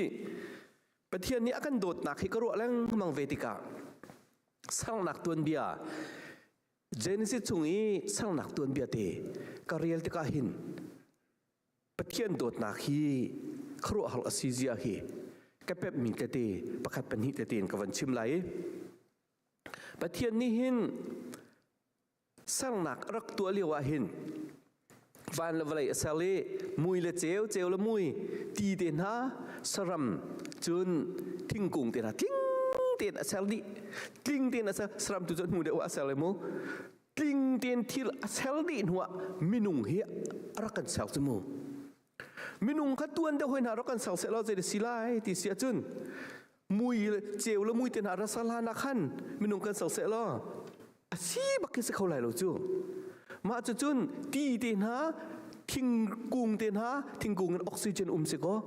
Pathian nih a kan dawtnak hi ka ruah lengmang ve tikah sernak tuanbia Genesis chung i sernak tuanbia te ka rel tikah hin. Pathian dawtnak hi khuaruahhar a si zia hi ka pemhmi tete pakhat pahnih tete in ka van chim lai i Pathian nih hin sernak a rak tuah lio ah hin van le vawlei a ser i mui le ceu, ceu le mui, ti te hna, saram, cun thingkung te hna tling tein a ser dih. Tling tein a ser, saram tu cu hnu deuh ah a ser le mu. Tling tein thil a ser dih hnuah minung hi a rak kan ser cu mu. Minung kha tuan deuh hoi hna rak kan ser seh law zei si lai ti si ahcun mui ceu le mui te hna rak ser hlan ah khan minung kan ser seh law a si bak khi si kho lai lo cu. Mah cucun ti te hna thingkung te hna thingkung in oxygen um si kaw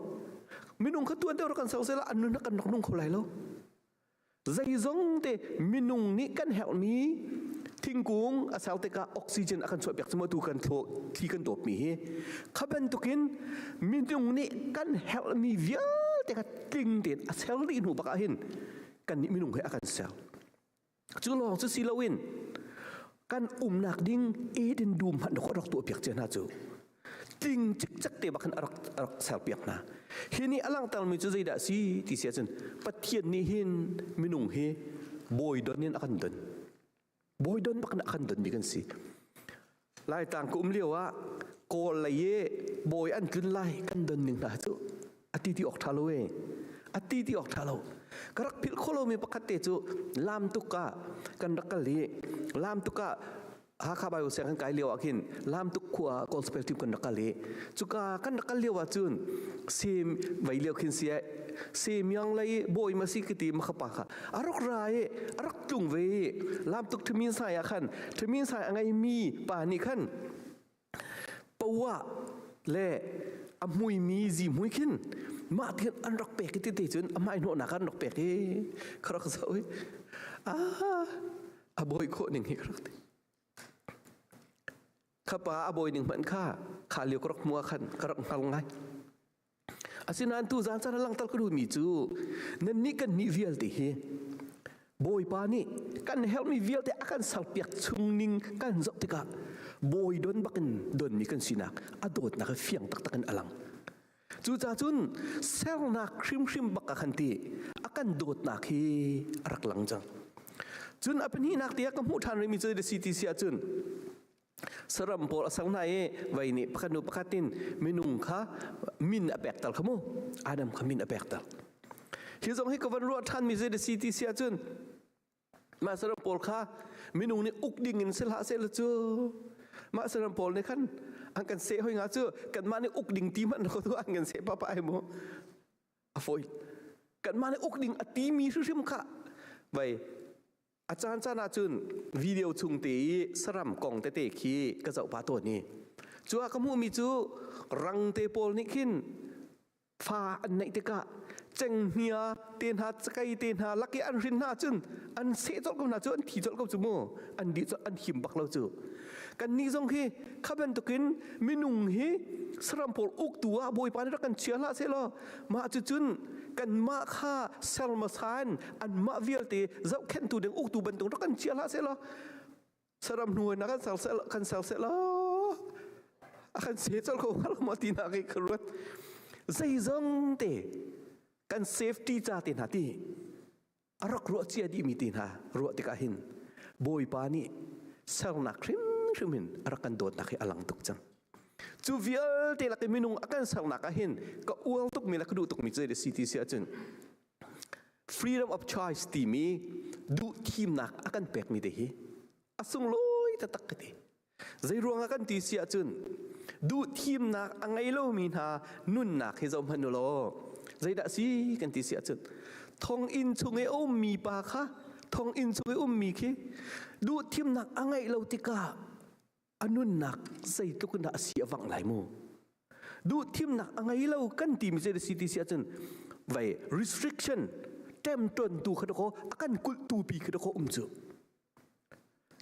minung kha tuan deuh rak kan ser seh law an nun kan rak nung kho lai lo. Zeizong te minung nih kan herhmi thingkung a ser tikah oxygen a kan chuahpiak cu tu kan thlo thli kan dawpmi hi kha bantukin minung nih kan herhmi vialte kha tling tein a ser dih hnu bak ah hin kan nih minung he a kan ser. Cu lawng cu si loin kan umnak ding Eden dum hmanh a rak tuahpiak cia hna cu tling cikcek te bak khan a rak a rak serpiak hna. Hi nih a langhtermi cu zeidah a si ti si ahcun Pathian nih hin minung hi bawi don in a kan don. Bawi don bak in a kan donmi kan si. Laitlang ka um lio ah Kawl lei i bawi an tlun lai kan don ning hna cu a ti ti awk ṭha lo e. A ti ti awk ṭha lo. Ka rak philh kho lomi pakhat te cu Lamtuk ah kan rak kal i Lamtuk ah Hakha Bible siang kan kai lio ah khin Lamtuk khua ah gospel team kan rak kal i cuka kan rak kal lio ah cun sem vei lio khin si semyang lei bawi ma si kiti ma khapa kha a rak ra i a rak tlung ve i Lamtuk ṭhimin sai ah khan ṭhimin sai a ngeimi pa nih khan pawa le a hmuimi zihmui khin mah tihin an rak pek i tete cun a hmai hnawhnak an rak pek i ka rak zoh i ah a bawi khawh ning hi ka rak ti khapa a bawi ning hmanh kha kha lio ka rak hmu ah khan ka rak hngal ngai Asinain tu zan caan langter ka duhmi cu nannih kan nih vialte hi Bawipa nih kan herhmi vialte a kan serpiak chung ning kan zoh tikah bawi don bakin donmi kan sinak a dawtnak hi fiang taktak in a lang. Cucaah cun sernak hrimhrim bak a kan ti a kan dawtnak hi a rak lang cang. Cun a pahnihnak tiah ka hmuh ṭhan rihmi cu CTC ahcun Saram pawl a sang hna i vei nih pakhat hnu pakhat in minung kha min a pekter kha mu. Adam kha min a pekter. Hi zong hi ka van ruah ṭhanmi zei da si ti si ahcun mah saram pawl kha minung nih uk ding in si hlah seh cu mah saram pawl nih khan an kan seh hoi nga cu kanmah nih uk ding ti hmanh lo tu an kan seh papa ai mu a fawi kanmah nih uk ding a timi hrimhrim kha vai A caancaan ahcun video chung te i saram kong tete khi ka zoh pah tawn i cu ah ka hmuhmi cu rang te pawl nih khin fa an neih tikah cenghngia te hna cakei te hna lak i an hrin hna cun an seh colh ko hna cu an thi colh ko cu mu an dih colh an him bak lo cu kannih zong hi kha bantukin minung hi saram pawl uktu ah Bawipa nih rak kan chia hlah seh law mah cucun kanmah kha ser hmasa in anmah vialte zohkhenhtu ding uktu bantuk rak kan chia hlah seh law saram hnu in kan ser seh kan ser seh law a kan se colh ko hnga lo maw ti nak i ka ruat zeizong te kan safety ca te hna ti a rak ruah cia dihmi te hna ruah tikah hin Bawipa nih sernak hrimhrim in a rak kan dawtnak hi a lang tuk cang. Cu vialte lak i minung a kan sernak ah hin ka uar tukmi le ka duh tukmi cu si ti si ahcun freedom of choice timi duh thimnak a kan pekmi te hi a sunglawi taktak ka ti. Zeiruang ah kan ti si ahcun duh thimnak a ngei lomi hna nunnak hi zoh hmanh u law zeidah si kan ti si ahcun thonginn chung i a ummi pa kha thonginn chung i ummi khi duh thimnak a ngeih lo tikah a nunnak zeitluk in dah a si a vangh lai mu duh thimnak a ngei lo kan timi zei si ti si ahcun vai restriction ṭemṭawntu kha dakaw a kan kulhtu pi kha dakaw um cu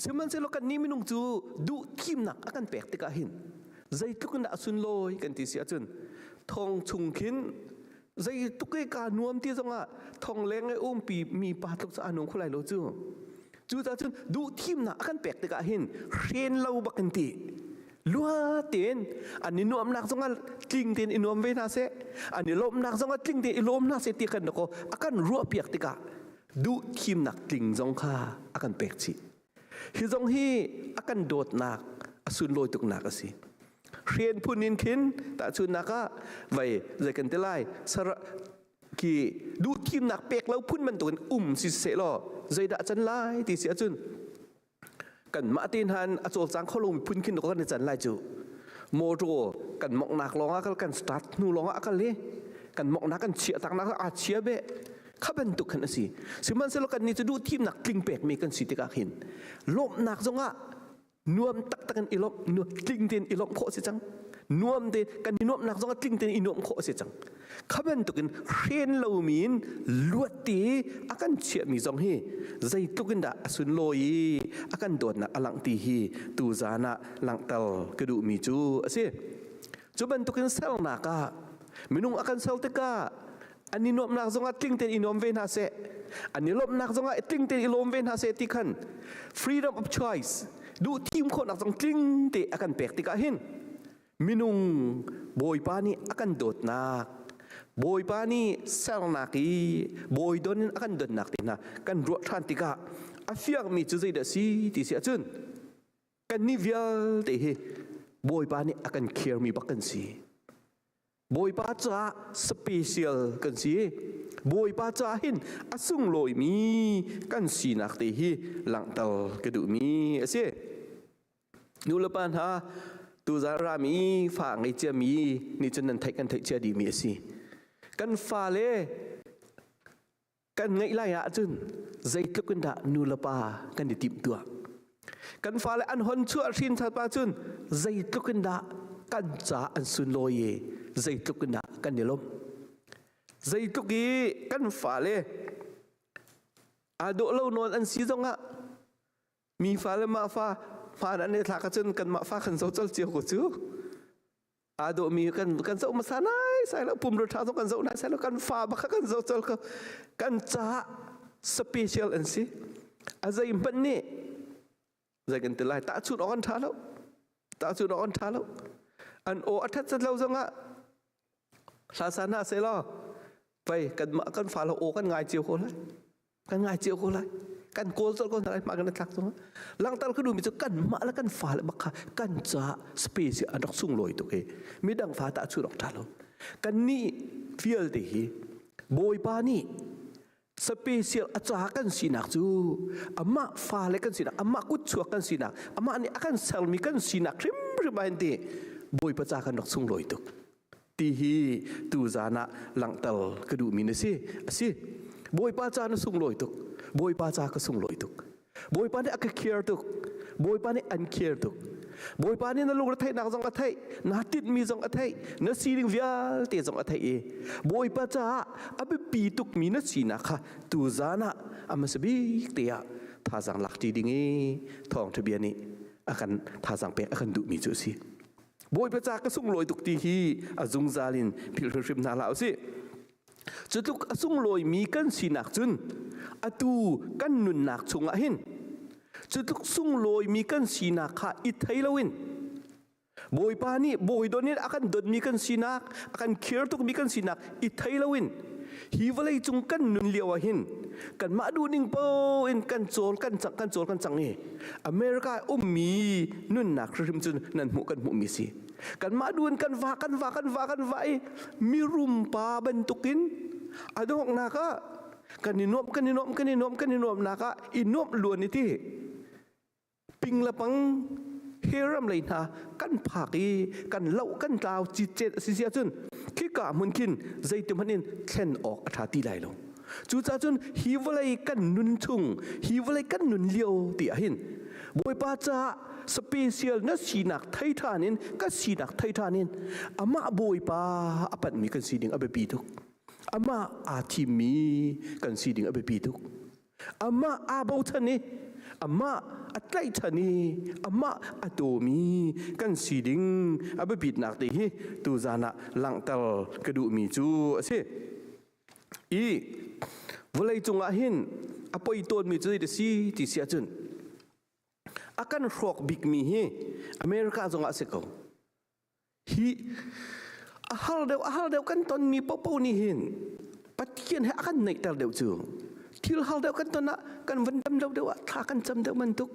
Sihmanhsehlaw kannih minung cu duh thimnak a kan pek tikah hin zeitluk in dah a sunlawi kan ti si ahcun thong chung khin zeitluk i kaa nuam ti zongah thong leng i umpi mi pa tluk cu aa nuam kho lai lo cu. Cucaah cun duh thimnak a kan pek tikah hin hren lo bak in ti. Lua tein an i nuamnak zongah tling tein i nuam ve hna seh, an i lawmhnak zongah tling tein i lawm hna seh ti kan ko a kan ruahpiak tikah duh thimnak tling zong kha a kan pek chih. Hi zong hi a kan dawtnak a sunlawi tuknak a si. Hren phun in khin tahchunnak ah vai zei kan ti lai khi duh thimnak pek lo phun bantukin um si seh law zeidah can lai ti si ahcun kanmah te hna a cawlcang kho lomi phun khin kan i can lai cu. Motor kan mawngnak lawng ah kan start hnu lawng ah a kal i kan mawngnak kan chiah taknak aa chia beh. Kha bantuk khan a si. Sihmanhsehlaw kannih cu duh thimnak tling pekmi kan si tikah khin lawmhnak zongah nuam taktak in i lawmh tling tein i lawmh khawh a si cang. Nuam te kan i nuamhnak zongah tling tein i nuamh khawh a si cang. Kha bantukin hren lomi in luat ti a kan chiahmi zong hi zeitluk in dah a sunlawi i a kan dawtnak a langh ti hi tuzaan ah langhter ka duhmi cu a si. Cu bantukin sernak ah minung a kan ser tikah an i nuamhnak zongah tling tein i nuam ve hna seh, an i lawmhnak zongah tling tein i lawm ve hna seh ti khan freedom of choice duh thim khawhnak zong tling te a kan pek tikah hin minung Bawipa nih a kan dawtnak, Bawipa nih sernak i bawi don in a kan donnak te hna kan ruah ṭhan tikah a fiangmi cu zeidah si ti si ahcun kannih vialte hi Bawipa nih a kan khermi bak kan si. Bawipa caah special kan si. Bawipa caah hin a sunglawimi kan sinak te hi langhter ka duhmi a si. Nu le pa hna, tuzaan rami fa ngei ciami nih cun nan theih kan theih cia dihmi a si. Kan fale kan ngeih lai ahcun zeitluk in dah nu le pa kan i timhtuah. Kan fale an hon chuah hrin that ahcun zeitluk in dah kan ca an sunlawi i zeitluk in dah kan i lawmh. Zeitluk i kan fale aa dawh lo nawn an si zongah mi fa le mah fa hmaan an i thlak ahcun kanmah fa kan zo col cio ko cu. Aa dawhmi kan kan zoh hmasa nai sai lo, pumrua ṭha zong kan zoh nai sai lo, kan fa bak kha kan zoh colh ko. Kan caah special an si. A zeihmanh nih zei kan ti lai, tahchunh awk an ṭha lo, tahchunh awk an ṭha lo. An aw a ṭhat zat lo zongah hla sa hna seh law pei kanmah kan fa lo aw kan ngai cio ko lai. Kan ngai cio ko lai, kan kawl colh ko hna lai. Mah kan thlak zong langhter ka duhmi cu kanmah le kan fale bak kha kan caah space an rak sunglawi tuk i midang fa tah chu rak ṭha lo. Kannih vialte hi Bawipa nih special a ca kan sinak cu amah fale kan sinak, amah kutchuak kan sinak, amah nih a kan sermi kan sinak hrimhrim ah hin ti Bawipa ca kan rak sunglawi tuk ti hi tuzaan ah langhter ka duhmi na si. A si, Bawipa ca na sunglawi tuk, Bawipa ca ka sunglawi tuk, Bawipa nih a ka care tuk, Bawipa nih an care tuk. Bawipa nih na lungre theihnak zong a theih, naa tinhmi zong a theih, na sining vialte zong a theih i Bawipa caah a biapi tukmi na sinak kha tuzaan ah a hmasa bik te ah thazaang lak ṭi ding i thawngṭha bia nih a kan thazaang pek a kan duhmi cu a si. Bawipa ca ka sunglawi tuk ti hi a zungzal in philh hrimhrim hna hlah usih. Cutluk a sunglawimi kan sinak cun atu kan nunnak chungah hin cutluk sunglawimi kan sinak kha i thei loin Bawipa nih bawi don in a kan donmi kan sinak, a kan khir tukmi kan sinak i thei loin hi vawlei cung kan nun lio ah hin kanmah duhning paoh in kan cawl kan cang, kan cawl kan cang i America ummi nunnak hrimhrim cu nan hmuh kan hmuhmi si. Kanmah duh in kan va kan va kan va kan va i mirum pa bantukin a donghnak ah kan i nuamh kan i nuamh kan i nuamh kan i nuamhnak ah i nuamh luan i ti ping le pang he ram lei hna kan phak i kan loh kan tlau citcet a si si ahcun khika hmun khin zeiti hmanh in thlen awk a ṭha ti lai lo. Cucaah cun hi vawlei kan nun chung, hi vawlei kan nun lio ti ah hin Bawipa caah special na sinak thei ṭhan in ka sinak thei ṭhan in amah Bawipa a panhmi kan si ding a biapi tuk. Amah aa thimmi kan si ding a biapi tuk. Amah aa bochan i amah a tlaihchan i amah a dawmi kan si ding a biapitnak te hi tuzaan ah langhter ka duhmi cu a si. I vawlei cungah hin a poi tawnmi cu zei si ti si ahcun. A kan hrawk bikmi hi America zongah a si ko. Hi a har deuh a har deuh kan tonmi popo nih hin Pathian he a kan naihter deuh cu. Thil har deuh kan ton ah kan van dam lo deuh ah thla kan cam deuh bantuk,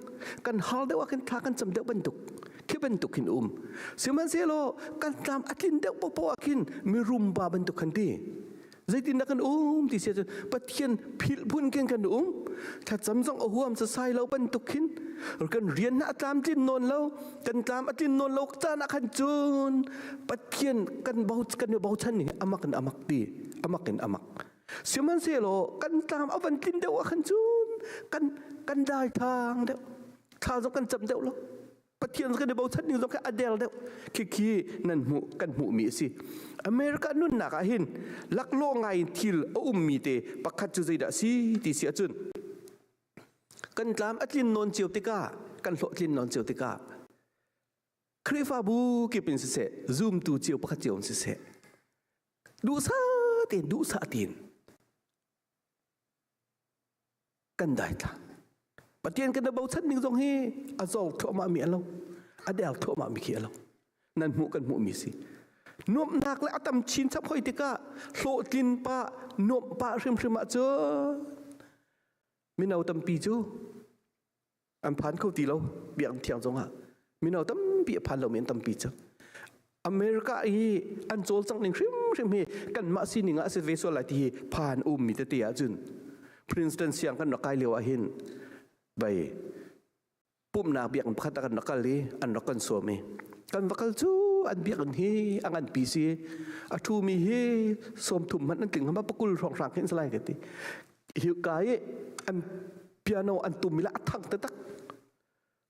kan har deuh ah khin thla kan cam deuh bantuk khi bantuk hin um. Sihmanhsehlaw kan tlam a tlin deuh popo ah khin mirum pa bantuk kan ti. Zeitindah kan um ti sia cun Pathian philh phun khin kan um. Thlacam zong a huam sasai lo bantuk khin kan rian a tlamtlin nawn lo, kan tlam a tlin nawn lo caan ah khan cun Pathian kan bo kan i bochan ning amak in amak ti, amak in amak. Sihmanhsehlaw kan tlam a van tlin deuh ah khan cun kan kan dai thang deuh. Thla zong kan cam deuh lo. Pathian kan i bochan ning zong khi a der deuh khikhi nan hmuh kan hmuhmi a si. America nunnak ah hin laklawh ngai in thil a ummi te pakhat cu zeidah a si ti si ahcun kan tlam a tlin nawn cio tikah kan hlawhtlin nawn cio tikah Khrihfabu kip in siseh zumtu cio pakhat cio in siseh duhsah tein duhsah tein kan daithlang. Pathian kan i bochan ning zong hi a zor thluahmah mi a lo. A der thluahmah mi khi a lo. Nan hmuh kan hmuh mi si. Nuamhnak le a tam chin chap hoi tikah hlawhtlin pa nuamh pa hrimhrim ah cun mino tampi cu an phan kho ti lo biakinn thiang zongah mino tampi a phan lomi an tampi cang America i an cawlcangh ning hrimhrim hi kanmah sining ah a si ve sual lai ti hi phan ummi tete ahcun Princeton siang kan rak kai lio ah hin bai pumhnak biakinn pakhat ah kan rak kal i an rak kan sawm i kan va kal cu an biakinn hi a nganpi si a ṭhumi hi sawmthum hmanh an tling hama pakul hrawnghrang khin salai ka ti hi ka i an piano an tum i la a thang taktak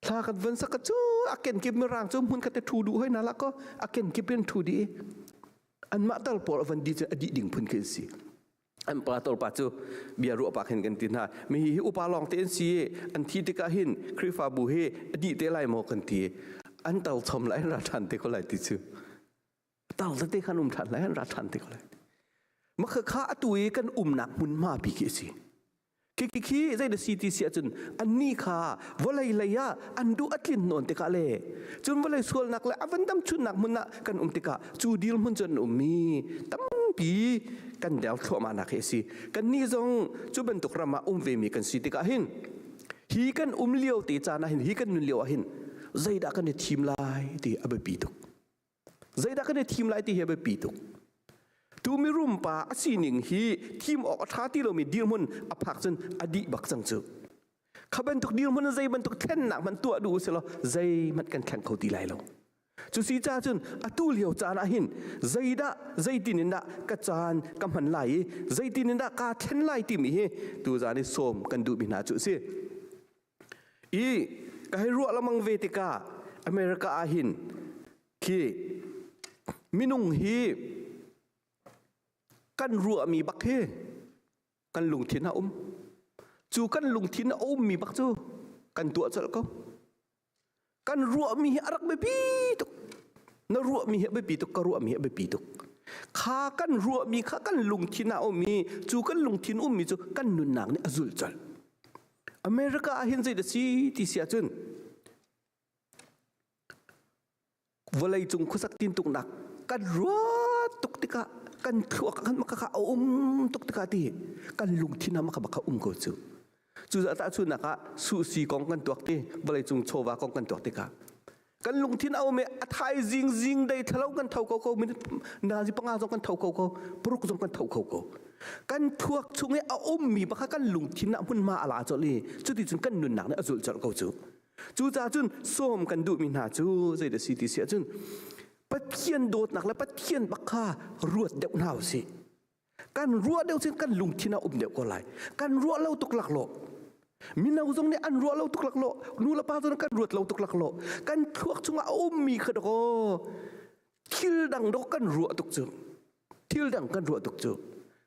thla kan van sak cu a kenkip mirang cu hmun khat te thu duh hoi na la ko a kenkip in thu di anmah tal pawl a van di cu a dih ding phun khi si an pa tol pa cu bia ruah pa khin kan ti hna mi hi upa lawng te an si an thi tikah hin Khrihfabu hi a dih te lai maw kan ti an tal chom lai ra than te ko lai ti cu tal tete khan um than lai an ra than te ko lai makha kha atu i kan umnak hmunhma pi khi a si khi khi khi zei da si ti si ahcun anni kha vawlei lei ah an duh a tlin nawn tikah le cun vawlei sualnak le a van dam chunnak hmun ah kan um tikah cu dil hmun cun an ummi tampi kan del thluahmah nak hi a si kannih zong cu bantuk ram ah um ve mi kan si tikah hin hi kan um lio te caan ah hin hi kan nun lio ah hin zeidah kan i thim lai ti a biapi tuk Zeidah kan i thim lai ti hi a biapi tuk. Tu mirum pa a sining hi thim awk a ṭha ti lomi dirhmun a phak cun a dih bak cang cu. Kha bantuk dirhmun zei bantuk thlennak hmanh tuah duh usih law zeihmanh kan thleng kho ti lai lo. Cu si ca cun atu lio caan ah hin zeidah zeitin in dah ka caan ka hman lai i zeitin in dah kaa thlen lai timi hi tuzaan i sawm kan duhmi hna cu a si. I ka hei ruah lengmang ve tikah America ah hin khi minung hi kan ruahmi bak hi kan lungthin a um. Cu kan lungthin a ummi bak cu kan tuah colh ko. Kan ruahmi hi a rak biapi tuk. Na ruahmi hi a biapi tuk, ka ruahmi hi a biapi tuk. Kha kan ruahmi kha kan lungthin ah um i cu kan lungthin ummi cu kan nunnak nih a zulh colh. America ah hin zei da si ti si ahcun vawlei cung khuasak tintuknak kan ruat tuk tikah kan thluak kan maka kha a um tuk tikah ti kan lungthin ah maka baka um ko cu cucaah tahchunnak ah suhsi kong kan tuak ti vawlei cung chawva kong kan tuak tikah kan lungthin a um i a thaizing zing dei thalo kan tho ko ko nazi panga zong kan tho ko ko paruk zong kan tho ko ko kan thluak chung i a ummi baka kan lungthin ah hmunhma a la colh i cuticun kan nunnak nih a zulh colh ko cu Cucaah cun sawm kan duhmi hna cu zeidah si ti si ahcun Pathian dawtnak le Pathian bak kha ruat deuh hna usih. Kan ruah deuh cun kan lungthin ah um deuh ko lai. Kan ruah lo tuk laklawh. Mino zong nih an ruah lo tuk laklawh. Nu le pa zong kan ruat lo tuk laklawh. Kan thluak chungah a ummi kha dakaw thil dang dawk kan ruah tuk cu. Thil dang kan ruah tuk cu.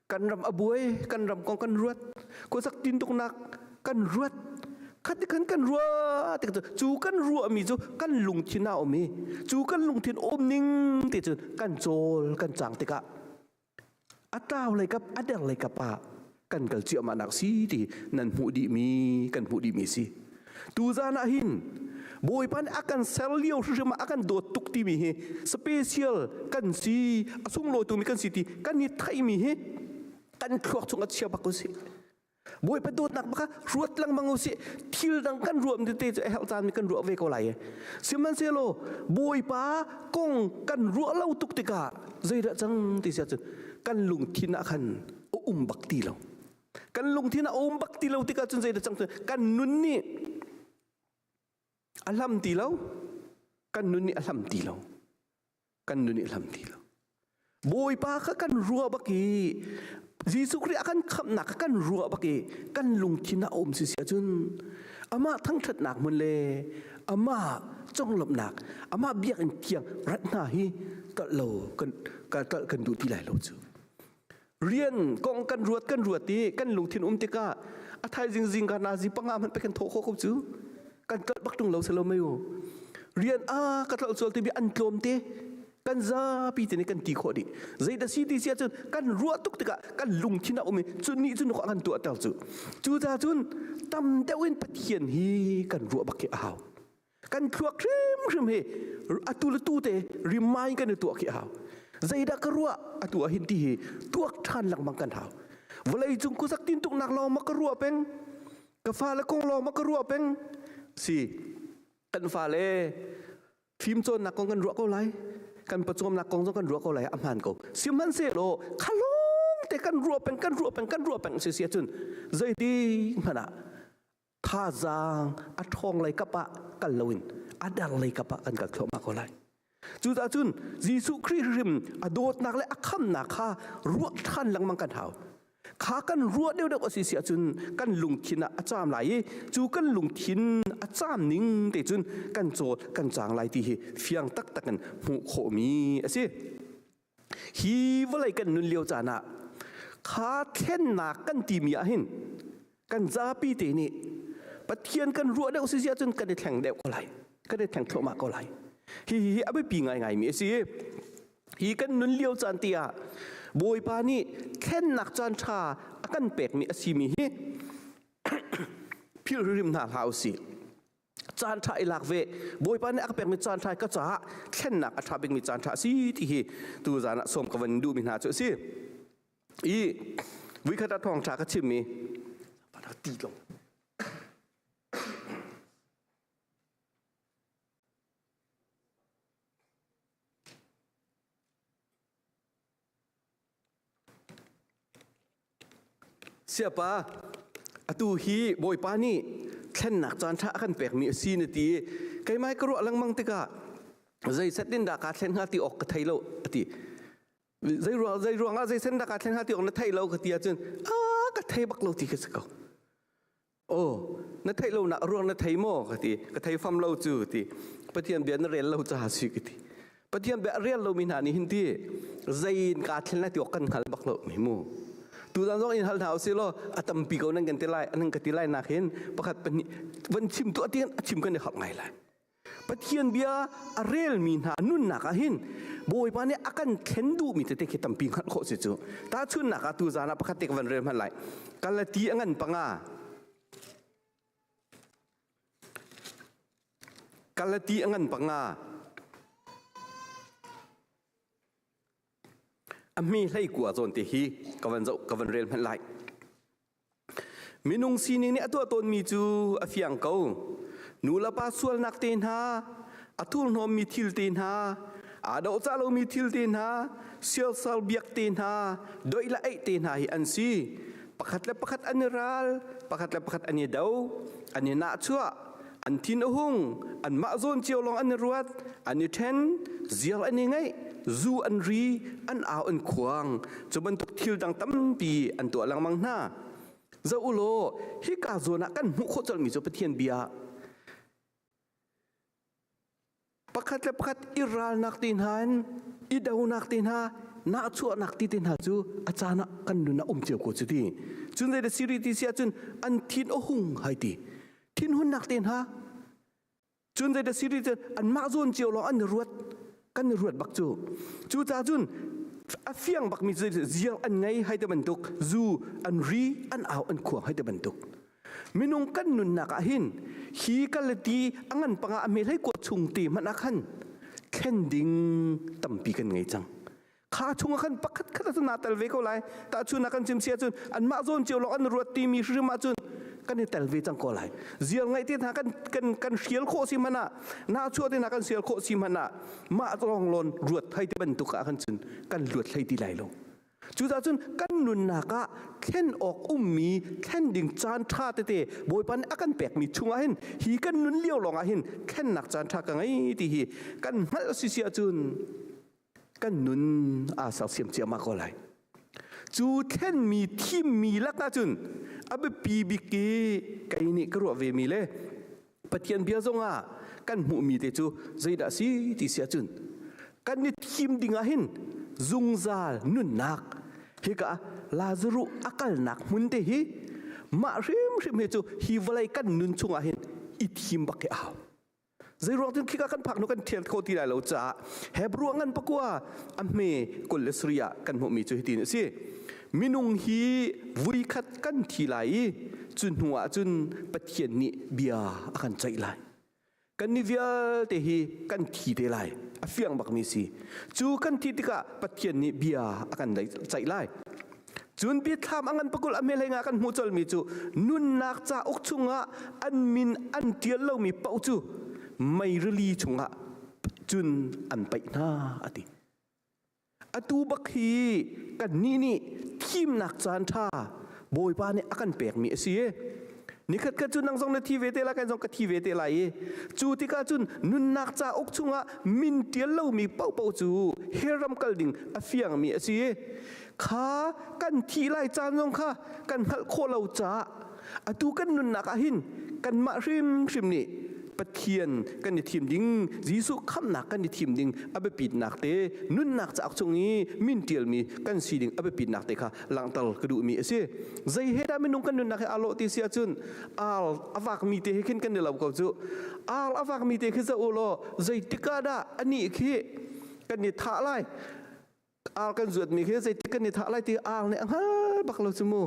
Kan ram a buai, kan ram kong kan ruat. Khuasak tintuknak kan ruat. Khat kan kan ruah tik cu cu kan ruahmi cu kan lungthin ah um i cu kan lungthin um ning ti cun kan cawl kan cang tikah a tlau lei kap a der lei kap ah kan kal ciahmah nak si ti nan hmuh dihmi kan hmuh dihmi si. Tuzan ah hin Bawipa nih a kan ser lio hrimhrim ah a kan dawt tuk timi hi special kan si, a sunglawi tumi kan si ti kan i theihmi hi kan thluak chung a chia bak usih. Bawipa dawtnak baka ruat lengmang usih. Thil dang kan ruah tete cu a herh caan mi kan ruah ve ko lai. Sihmanhsehlaw Bawipa kong kan ruah lo tuk tikah zeidah cang ti sia cun kan lungthin ah khan a um bak ti lo. Kan lungthin a um bak ti lo tikah cun zeidah cang kan nun nih a hlam ti lo. Kan nun nih a hlam ti lo. Kan nun nih a hlam ti lo. Bawipa kha kan ruah bak i Jesuh Khrih a kan khamhnak kha kan ruah bak i kan lungthin ah a um si si ahcun amah thangṭhatnak hmun le amah conglawmhnak amah biakinn thiang rat hna hi kalh lo kan kalh kan duh ti lai lo cu. Rian kong kan ruat kan ruat i kan lungthin um tikah a thaizing zingka nazi panga hmanh pe kan thawh khawh ko cu. Kan tlolh bak ṭung lo si lo mei u. Rian a ka tlolh sual timi an tlawm te kan zapi te nih kan ti khawh dih. Zeidah si ti si ahcun kan ruah tuk tikah kan lungthin a um i cu nih cun kan tuahter cu. Cucaah cun tam deuh in Pathian hi kan ruah bak hi a hau. Kan thluak hrimhrim hi atu le tu te remind kan i tuah khi a hau. Zeidah ka ruah atu ah hin ti hi tuak ṭhan lengmang kan hau. Vawlei cung khuasak tintuknak lawng ma ka ruah peng, ka fale kong lawng ma ka ruah peng. Si, kan fale fimcawnnak kong kan ruah ko lai, kan pawcawmnak kong zong kan ruah ko lai, a hmaan ko. Sihmanhsehlaw khalong te kan ruah peng, kan ruah peng, kan ruah peng si si ahcun zeiti hmanh ah thazaang a ṭhawng lei kap ah kal loin a dar lei kap ah kan kal thluahmah ko lai. Cucaah cun Jesuh Khrih hrim a dawtnak le a khamnak kha ruah ṭhan lengmang kan hau. Kha kan ruah deuhdeuh a si si ahcun kan lungthin ah a caam lai i cu kan lungthin a caam ning te cun kan cawl kan caang lai ti hi fiang taktak in hmuh khawhmi a si. Hi vawlei kan nun lio caan ah kha thlennak kan timi ah hin kan zapi te nih Pathian kan ruah deuh si ahcun kan i thleng deuh ko lai. Kan i thleng thluahmah ko lai. Hi hi a biapi ngaingai mi a si. Hi kan nun lio caan ti ah Bawipa nih thlennak caan ṭha a kan pekmi a simi hi philh hrim hna hlah usih. Caan ṭha i lak ve. Bawipa nih a ka pekmi caan ṭha ka caah thlennak a ṭha bikmi caan ṭha a si ti hi tuzaan ah sawm ka van duhmi hna cu a si. I vuikhat ah thawngṭha ka chimmi ti tlong. Siapa, atu hi Bawipa nih thlennak caan ṭha a kan pekmi a si na ti i keimah ka ruah lengmang tikah zei set in dah kaa thlen hnga ti awk ka thei lo a ti. Zei ruang zei ruangah zei sen dah kaa thlen hnga ti awk na thei lo ka ti ahcun a ka thei bak lo ti ka si ko. Aw, na theih lonak a ruang na thei maw ka ti. Ka thei fam lo cu ti. Pathian bia na rel lo caah si ka ti. Pathian bia a rel lomi hna nih hin ti zei in kaa thlen lai ti awk kan hngal bak lo mi mu. Tuzan zong in hal hna usih law a tampi ko nan kan ti lai nan ka ti lai nak hin pakhat pahnih van chim tu ati a chim kan i harh ngai lai. Pathian bia a relmi hna nunnak ah hin Bawipa nih a kan thlen duhmi tete khi tampi hngalh khawh si cu. Tahchunhnak ah tuzaan ah pakhat te ka van rel hmanh lai. Galati a ngan panga. Galati a ngan panga. A hmi hlei kua zawn te hi ka van zoh ka van rel hmanh lai. Minung sining nih a tuah tawnmi cu a fiang ko. Nu le pa sualnak te hna, a thurhnawmmi thil te hna, aa dawhcah lomi thil te hna, siasal biak te hna, doih le eih te hna hi an si. Pakhat le pakhat an i ral, pakhat le pakhat an i do, an i nahchuah, an thin a hung, anmah zawn cio lawng an i ruat, an i ṭhen, ziar an i ngeih, zu an ri, an au an khuang. Cu bantuk thil dang tampi an tuah lengmang hna. Zoh u law, hika zawn ah kan hmuh khawh colhmi cu Pathian bia pakhat le pakhat i ralnak te hna in i donak te hna nahchuahnak ti te hna cu a caan ah kan nun ah um cio ko cu ti cun zei da siri ti si ahcun an thin a hung hai ti thinhunnak te hna Cun zei da siri cu anmah zawn cio lawng an i ruat kan i ruat bak cu. Cucaah cun a fiang bakmi cu ziang an ngei hai te bantuk zu an ri an au an khuang hai te bantuk. Minung kan nunnak ah hin hi kalati a ngan panga a hme hlei kuat chung te hmanh ah khan thlen ding tampi kan ngei cang. Kha chung ah khan pakhat khat ah naa tel ve ko lai. Tahchun ah kan chim si ahcun anmah zawn cio lawng an ruat timi hrim ahcun kan i tel ve cang ko lai. Ziar ngaih te hna kan kan kan hrial khawh si hmanh ah na chuah te hna kan sial khawh si hmanh ah mah lawng lawn ruat thai te bantuk ah khan cun kan luat hlei ti lai lo. Cucaah cun kan nunnak ah thlen awk ummi thlen ding caan ṭha tete Bawipa nih a kan pekmi chungah hin hi kan nun lio lawngah hin thlennak caan ṭha ka ngei ti hi kan hngalh si si ahcun kan nun aa sersiam ciammah ko lai. Cu thlenmi thimmi lakah cun a biapi bik i kei nih ka ruah vemi le Pathian bia zongah kan hmuhmi te cu zeidah si ti si ahcun kan i thim ding ah hin zungzal nunnak hika Lazaruh a kalnak hmun te hi mah hrimhrim hi cu hi vawlei kan nun chungah hin i thim bak hi a hau. Zeiruang cun khika kan phak hnu kan thial kho ti lai lo caah Hebrew ngan pakua a hme 27 ah kan hmuhmi cu hitin a si. Minung hi vuikhat kan thi lai i cu hnu ah cun Pathian nih bia a kan ceih lai. Kan ni vialte hi kan thi te lai. A fiang bakmi si. Cu kan thi tikah Pathian nih bia a kan ceih lai. Cun biathlam a ngan pakul a hmelheng ah kan hmuh colmi cu nunnak cauk chungah an min an ṭial lomi paoh cu mei rili chungah cun an paih hna a ti. Atu bak hi kannih nih thimnak caan ṭha Bawipa nih a kan pekmi a si. Nikhat khat cu nang zong na thi ve te lai, kan zong ka thi ve te lai i cu tikah cun nunnak cauk chungah min ṭial lomi paohpaoh cu hell ram kal ding a fiangmi a si i kha kan thih lai caan zong kha kan hngalh khawh lo caah atu kan nunnak ah hin kanmah hrimhrim nih Pathian kan i thim ding, Jesuh khamhnak kan i thim ding a biapitnak te, nunnak cauk chung i min ṭialmi kan si ding a biapitnak te kha langhter ka duhmi a si. Zei he dah minung kan nunnak he aa lawh ti si ahcun ar a vakmi te he khin kan i lo ko cu. Ar a vakmi te khi zoh u law zeitik ah dah anih khi kan i thah lai ar kan zuatmi khi zeitik kan i thah lai ti ar nih a hngal bak lo cu mu.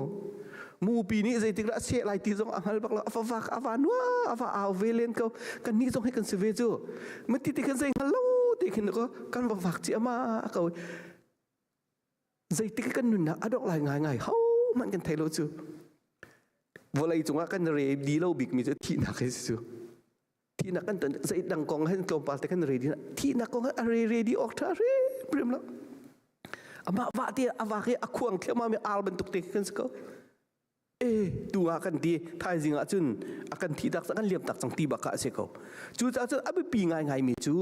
Mupi nih zeitik dah a seh lai ti zong a hngal bak lo a va vak a va nua a va au ve len ko kan nih zong hi kan si ve cu mati ti khan zei hngal lo ti khin ko kan va vak ci ama ko zeitik kan nunnak a dongh lai ngaingai ho hmanh kan thei lo cu vawlei cungah kan re di lo bikmi cu thihnak hi si cu thihnak kan ton zei dang kong hen tlawmpal te kan re di thihnak kong a re re di awk tha hrim lo amah va te a vak i a khuang thliahmah mi ar bantuk te kan si ko E tu ah kan ti thaizing ah cun a kan thi tak kan liam tak cang ti bak ah a si ko. Cucaah cun a biapi ngaingai mi cu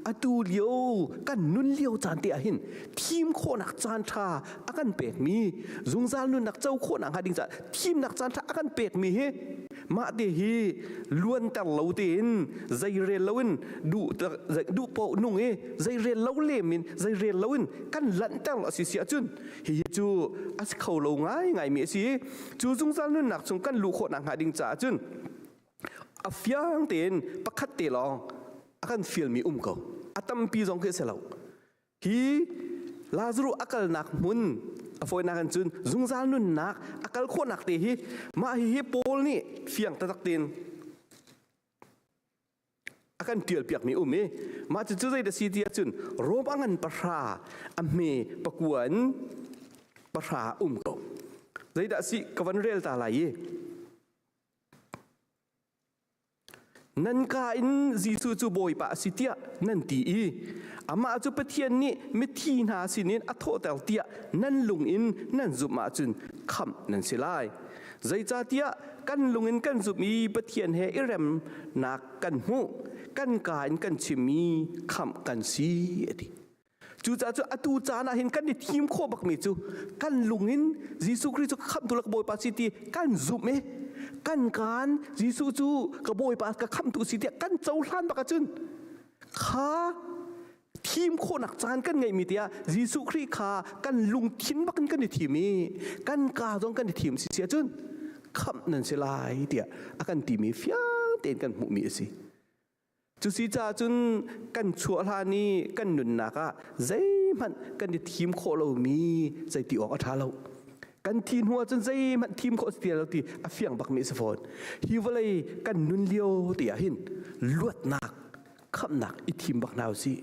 atu lio kan nun lio caan te ah hin thim khawhnak caan ṭha a kan pekmi zungzal nunnak co khawhnak hnga ding caah thimnak caan ṭha a kan pekmi hi mah te hi luanter lo tein zeirel loin duh duh paoh nung i zeirel lo lem in zeirel loin kan lanhter a si si ahcun Hihi cu a si kho lo ngaingaimi a si i cu zungzal nunnak chung kan luh khawh nakhnga ding caah cun a fiang tein pakhat te lawng a kan fialmi um ko. A tampi zong khi a si lo. Hi Lazaruh a kalnak hmun a fawinak in cun zungzal nunnak a kal khawhnak te hi mah hihi Paul nih fiang taktak tein a kan ṭialpiakmi um i mah cucu zei dah si ti ahcun Rom a ngan pahra a hme pakua in pahra um ko. Zeidah si ka van rel ta lai i nan ka in Jesuh cu Bawipa a si tiah nan ti i amah cu Pathian nih mithi hna sinin a thawhter tiah nan lung in nan zumh ahcun khamh nan si lai. Zeicahtiah kan lung in kan zumh i Pathian he i remnak kan hmuh, kan kaa in kan chimmi khamh kan si a ti. Cucaah cu atu caan ah hin kan i thim khawh bakmi cu kan lung in Jesuh Khrih cu ka khamhtu le ka Bawipa si ti kan zumh i kan kaan Jesuh cu ka Bawipa ka khamhtu si tiah kan cohlan bak ahcun kha thim khawhnak caan kan ngeihmi tiah Jesuh Khrih kha kan lungthin bak in kan i thim i kan kaa zong kan i thim si si ahcun khamh nan si lai tiah a kan timi fiang tein kan hmuhmi a si. Cusi caah cun kan chuah hlan i kan nunnak ah zeihmanh kan i thim khawh lomi zeiti awk a ṭha lo. Kan thi hnu ahcun zeihmanh thim khawh si ti lo ti a fiang bakmi a si fawn. Hi vawlei kan nun lio te ah hin luatnak, khamhnak i thim bak hna usih.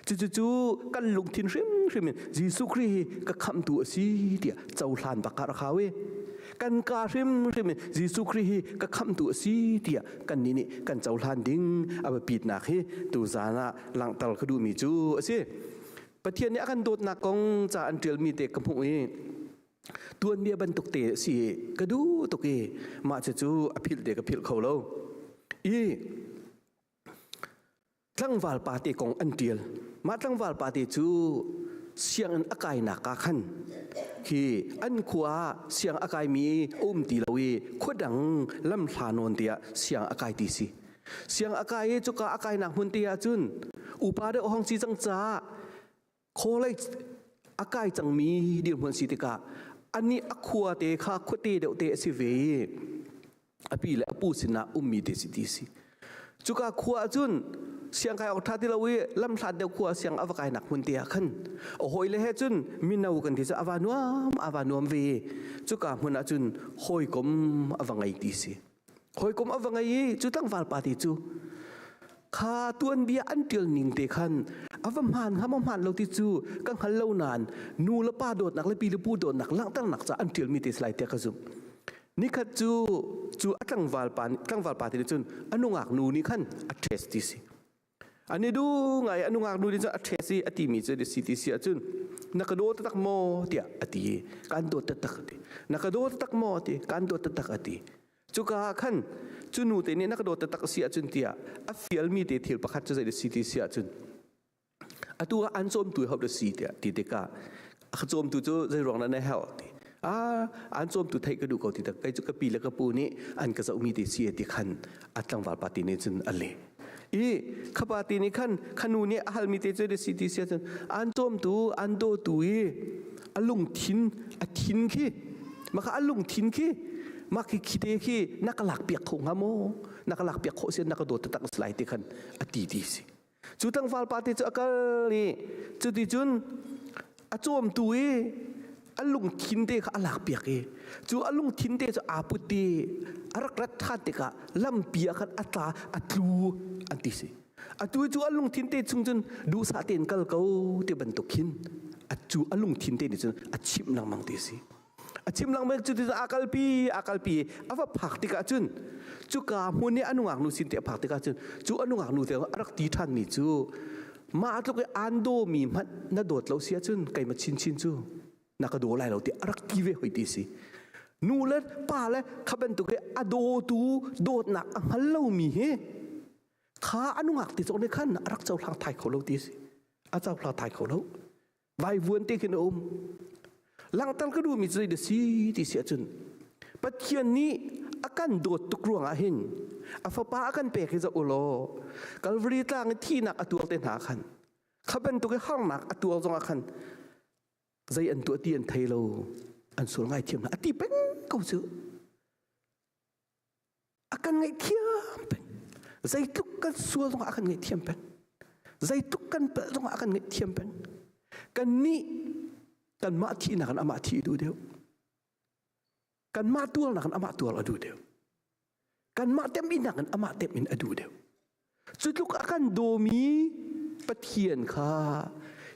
Cucu kan lungthin hrimhrim in Jesuh Khrih hi ka khamhtu a si tiah cohlan bak ah rak hau i kan ka hrimhrim in Jesuh Khrih hi ka khamhtu a si tiah kannih nih kan cohlan ding a biapitnak hi tuzaan ah langhter ka duhmi cu a si. Pathian nih a kan dawtnak kong ca an ṭialmi te ka hmuh i tuanbia bantuk te a si i ka duh tuk i mah cucu a philh te ka philh kho lo. I tlangval pa te kong an ṭial. Mah tlangval pa te cu sianginn a kainak ah khan khi an khua ah siang a kaimi a um ti lo i khua dang lamhla nawn te ah siang a kai ti si. Siang a kai i cuka a kainak hmun te ah cun upa deuh hong si cang caah college a kai cangmi dirhmun si tikah anih a khua te kha khuate deuh te a si ve i a pi le a pu sinah ummi te si ti si. Cuka khua ah cun siangkai awk ṭha ti lo i lamhlat deuh khua siang a va kainak hmun te ah khan a hawile he cun mino kan ti cu a va nuam a va nuam ve cuka hmun ah cun hawikom a va ngei ti si. Hawikom a va ngei i cu tlangval pa te cu kha tuanbia an ṭial ning te khan a va hmaan hnga maw hmaan lo ti cu ka hngal lo nain nu le pa dawtnak le pi le pu dawtnak langhternak ca an ṭialmi te si lai tiah ka zumh. Nikhat cu cu a tlangval pa tlangval pa te nih cun a nungak nu nih khan a test ti si. An i duh ngai a nungak nu nih cun a test i a timi cu si ti si ahcun na ka daw taktak maw tiah a ti i kan dawt taktak a ti. Na ka daw taktak maw ti kan dawt taktak a ti. Cuka ah khan cu nu te nih na ka dawt taktak a si ahcun tiah a fialmi te thil pakhat cu zei si ti si ahcun atu ah an cawmtu hau da si tiah ti tikah a ka cawmtu cu zei ruang dah na herh ti ah an cawmtu theih ka duh ko ti tak kei cu ka pi le ka pu nih an ka zohmi te si ti khan a tlangval pa ti nih cun a leh i khapa ti nih khan khanu nih a halmi te cu si ti sia cun an cawmtu an dawtu i a lungthin a thin khi maka a lungthin khi mah khi khi te khi na ka lak piak kho hnga maw na ka lak piak khawh si na ka dawt taktak lai ti khan a ti ti si Cu tlangval pa te cu a kal i cuticun a cawmtu i a lungthin te kha a lakpiak i cu a lungthin te cu aa put i a rak rat ṭhan tikah lampi ah khan a tla a tlu an ti si. Atu cu a lungthin te chung cun duhsah tein kal ko ti bantuk khin a cu a lungthin te nih cun a chimh lengmang ti si. A chim lengmang cu ti a kalpi a kalpi a va phak tikah cun cuka hmun i a nungak nu sin te a phak tikah cun cu a nungak nu te a rak ti ṭhanmi cu mah tluk i aan dawmi hmanh na dawt lo si ahcun keimah chinchin cu na ka daw lai lo ti a rak ti ve hoi ti si nu le pa le kha bantuk i a dawtu dawtnak a hngal lomi hi kha a nungak ti cawk nih khan a rak cohlang thai kho lo ti si a cohlang thai kho lo vaivuan te khin a um langhter ka duhmi cu zei si ti si ahcun Pathian nih a kan dawt tuk ruangah hin a fapa a kan pek hi zoh u law Calvary tlang i thihnak a tuar te hna khan kha bantuk i harnak a tuar zongah khan zei an tuah ti an thei lo an sual ngaithiam hna a ti peng ko cu a kan ngaihthiam peng zeitluk kan sual zongah a kan ngaihthiam peng zeitluk kan palh zongah a kan ngaihthiam peng kannih kanmah thihnak in amah thih duh deuh kanmah tuarnak in amah tuar a duh deuh kanmah temhinnak in amah temh in a duh deuh cu tluk a kan dawmi Pathian kha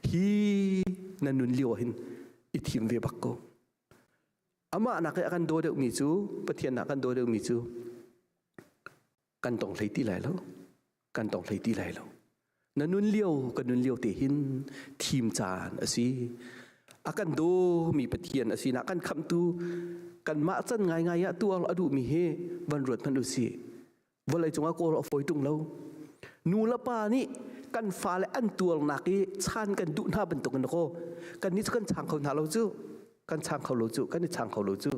hi na nun lio hin i thim ve bak ko Amah nak i a kan daw deuhmi cu Pathian nak kan daw deuhmi cu kan tong hlei ti lai lo. Kan tong hlei ti lai lo. Na nun lio kan nun lio te hin thim caan a si. A kan dawmi Pathian a si na kan khamhtu kanmah can ngaingai ah tuar a duhmi hi van ruat hmanh u sih. Vawlei cungah kawl a fawi ṭung lo. Nu le pa nih kan fale an tuarnak i chan kan duh hna bantuk in kaw kan nih cu kan chang kho hna lo cu kan chang kho lo cu kan i chang kho lo cu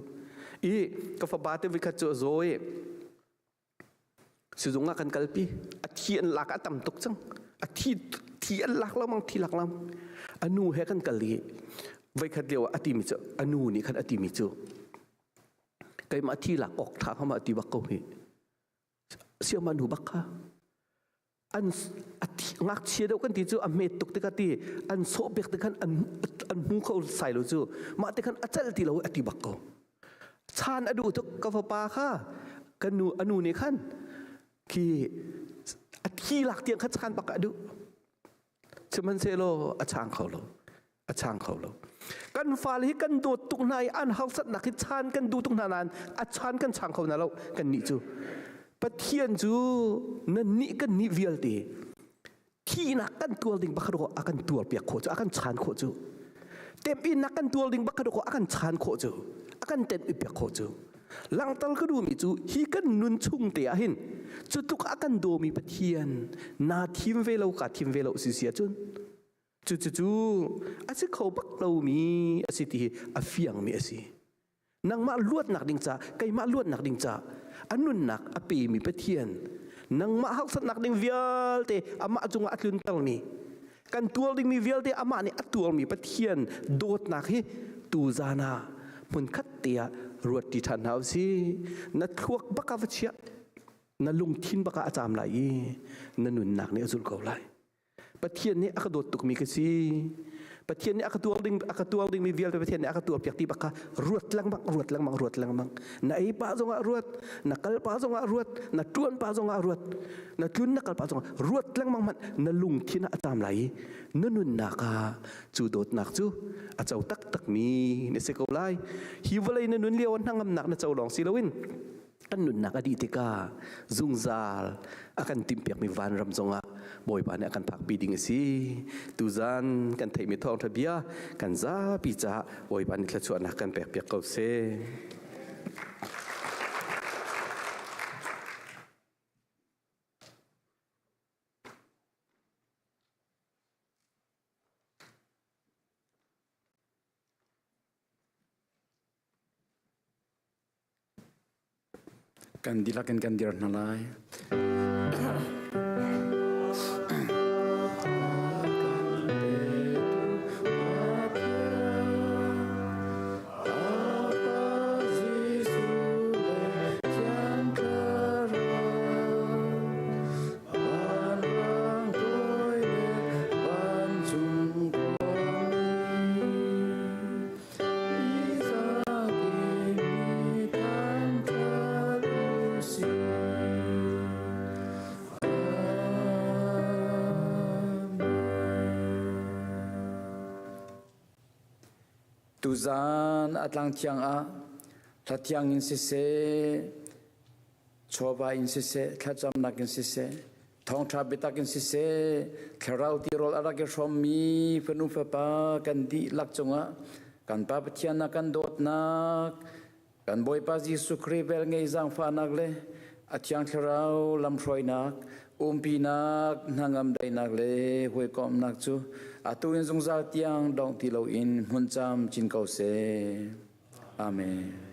i ka fapa te vikhat cu a zaw i sizung ah kan kalpi a thi an lak a tam tuk cang a thi thi an lak lamang thi lak lam a nu he kan kal i voikhat lio ah a timi cu a nu nih khan a timi cu Keimah thi lak awk ṭha kha ma ti bak ko hi. Siama nu bak kha. An ngakchia deuh kan ti cu a hmet tuk te ka ti an sawh pek te khan an an hmu kho sai lo cu mah te khan a celh ti lo a ti bak ko. Chan a duh tuk ka fapa kha kan nu a nu nih khan khi a thi lak tiang kha chan bak a duh. Sihmanhsehlaw a chang kho lo. A chang kho lo. Kan fale hi kan dawt tuk hna i an harsatnak hi chan kan duh tuk hna nain a chan kan chang kho hna lo kan nih cu. Pathian cu nan nih kan nih vialte thihnak kan tuar ding bakhat a kan tuar piak khawh cu a kan chan khawh cu temhinnak kan tuar ding bakhat a kan chan khawh cu a kan tenh piak khawh cu Langhter ka duhmi cu hi kan nun chung te ah hin cu tluk a kan dawmi Pathian naa thim ve lo kaa thim ve lo si si ahcun cucu a si kho bak lomi a si ti hi a fiangmi a si. Nangmah luatnak ding ca keimah luatnak ding ca a nunnak a pemi Pathian nangmah harsatnak ding vialte amah cungah a tluntermi kan tuar dingmi vialte amah nih a tuarmi Pathian dawtnak hi tuzan ah hmunkhat te ah ruat ṭi ṭhan hna usih. Na thluak bak ah va chiah, na lungthin bak ah a caam lai i na nunnak nih a zulh ko lai. Pathian nih a ka dawt tukmi ka si. Pathian nih a ka tuar ding a ka tuar dingmi vialte Pathian nih a ka tuar piak ti bak kha ruat lengmang ruat lengmang ruat lengmang. Na ei pah zongah ruat, na kal pah zongah ruat, na ṭuan pah zongah ruat, na tlun na kal pah zongah ruat lengmang hmanh na lungthin ah a caam lai i na nunnak ah cu dawtnak cu a co taktakmi na si ko lai. Hi vawlei na nun lio ah hnangamnak na co lawng si loin kan nunnak a dih tikah zungzal a kan timhpiakmi vanram zongah Bawipa nih a kan phakpi ding a si. Tuzan kan theihmi thawngṭha bia kan zapi caah Bawipa nih thluachuahnak kan pekpiak ko seh. Kan dihlak in kan dir hna lai. Tuzaan a tlang thiang ah hla thiang in siseh, chawva in siseh, thlacamnak in siseh, thawngṭha biatak in siseh, thlarau tirawl a rak i hrawmmi fanu fapa kan dihlak cungah kan Pa Pathian a kan dawtnak, kan Bawipa Jesuh Khrih velngei zaangfahnak le a Thiang Thlarau lamhruainak, umpinak, hnangam daihnak le hawikomhnak cu atu in zungzal tiang dong ti loin hmun camcin ko seh. Amen.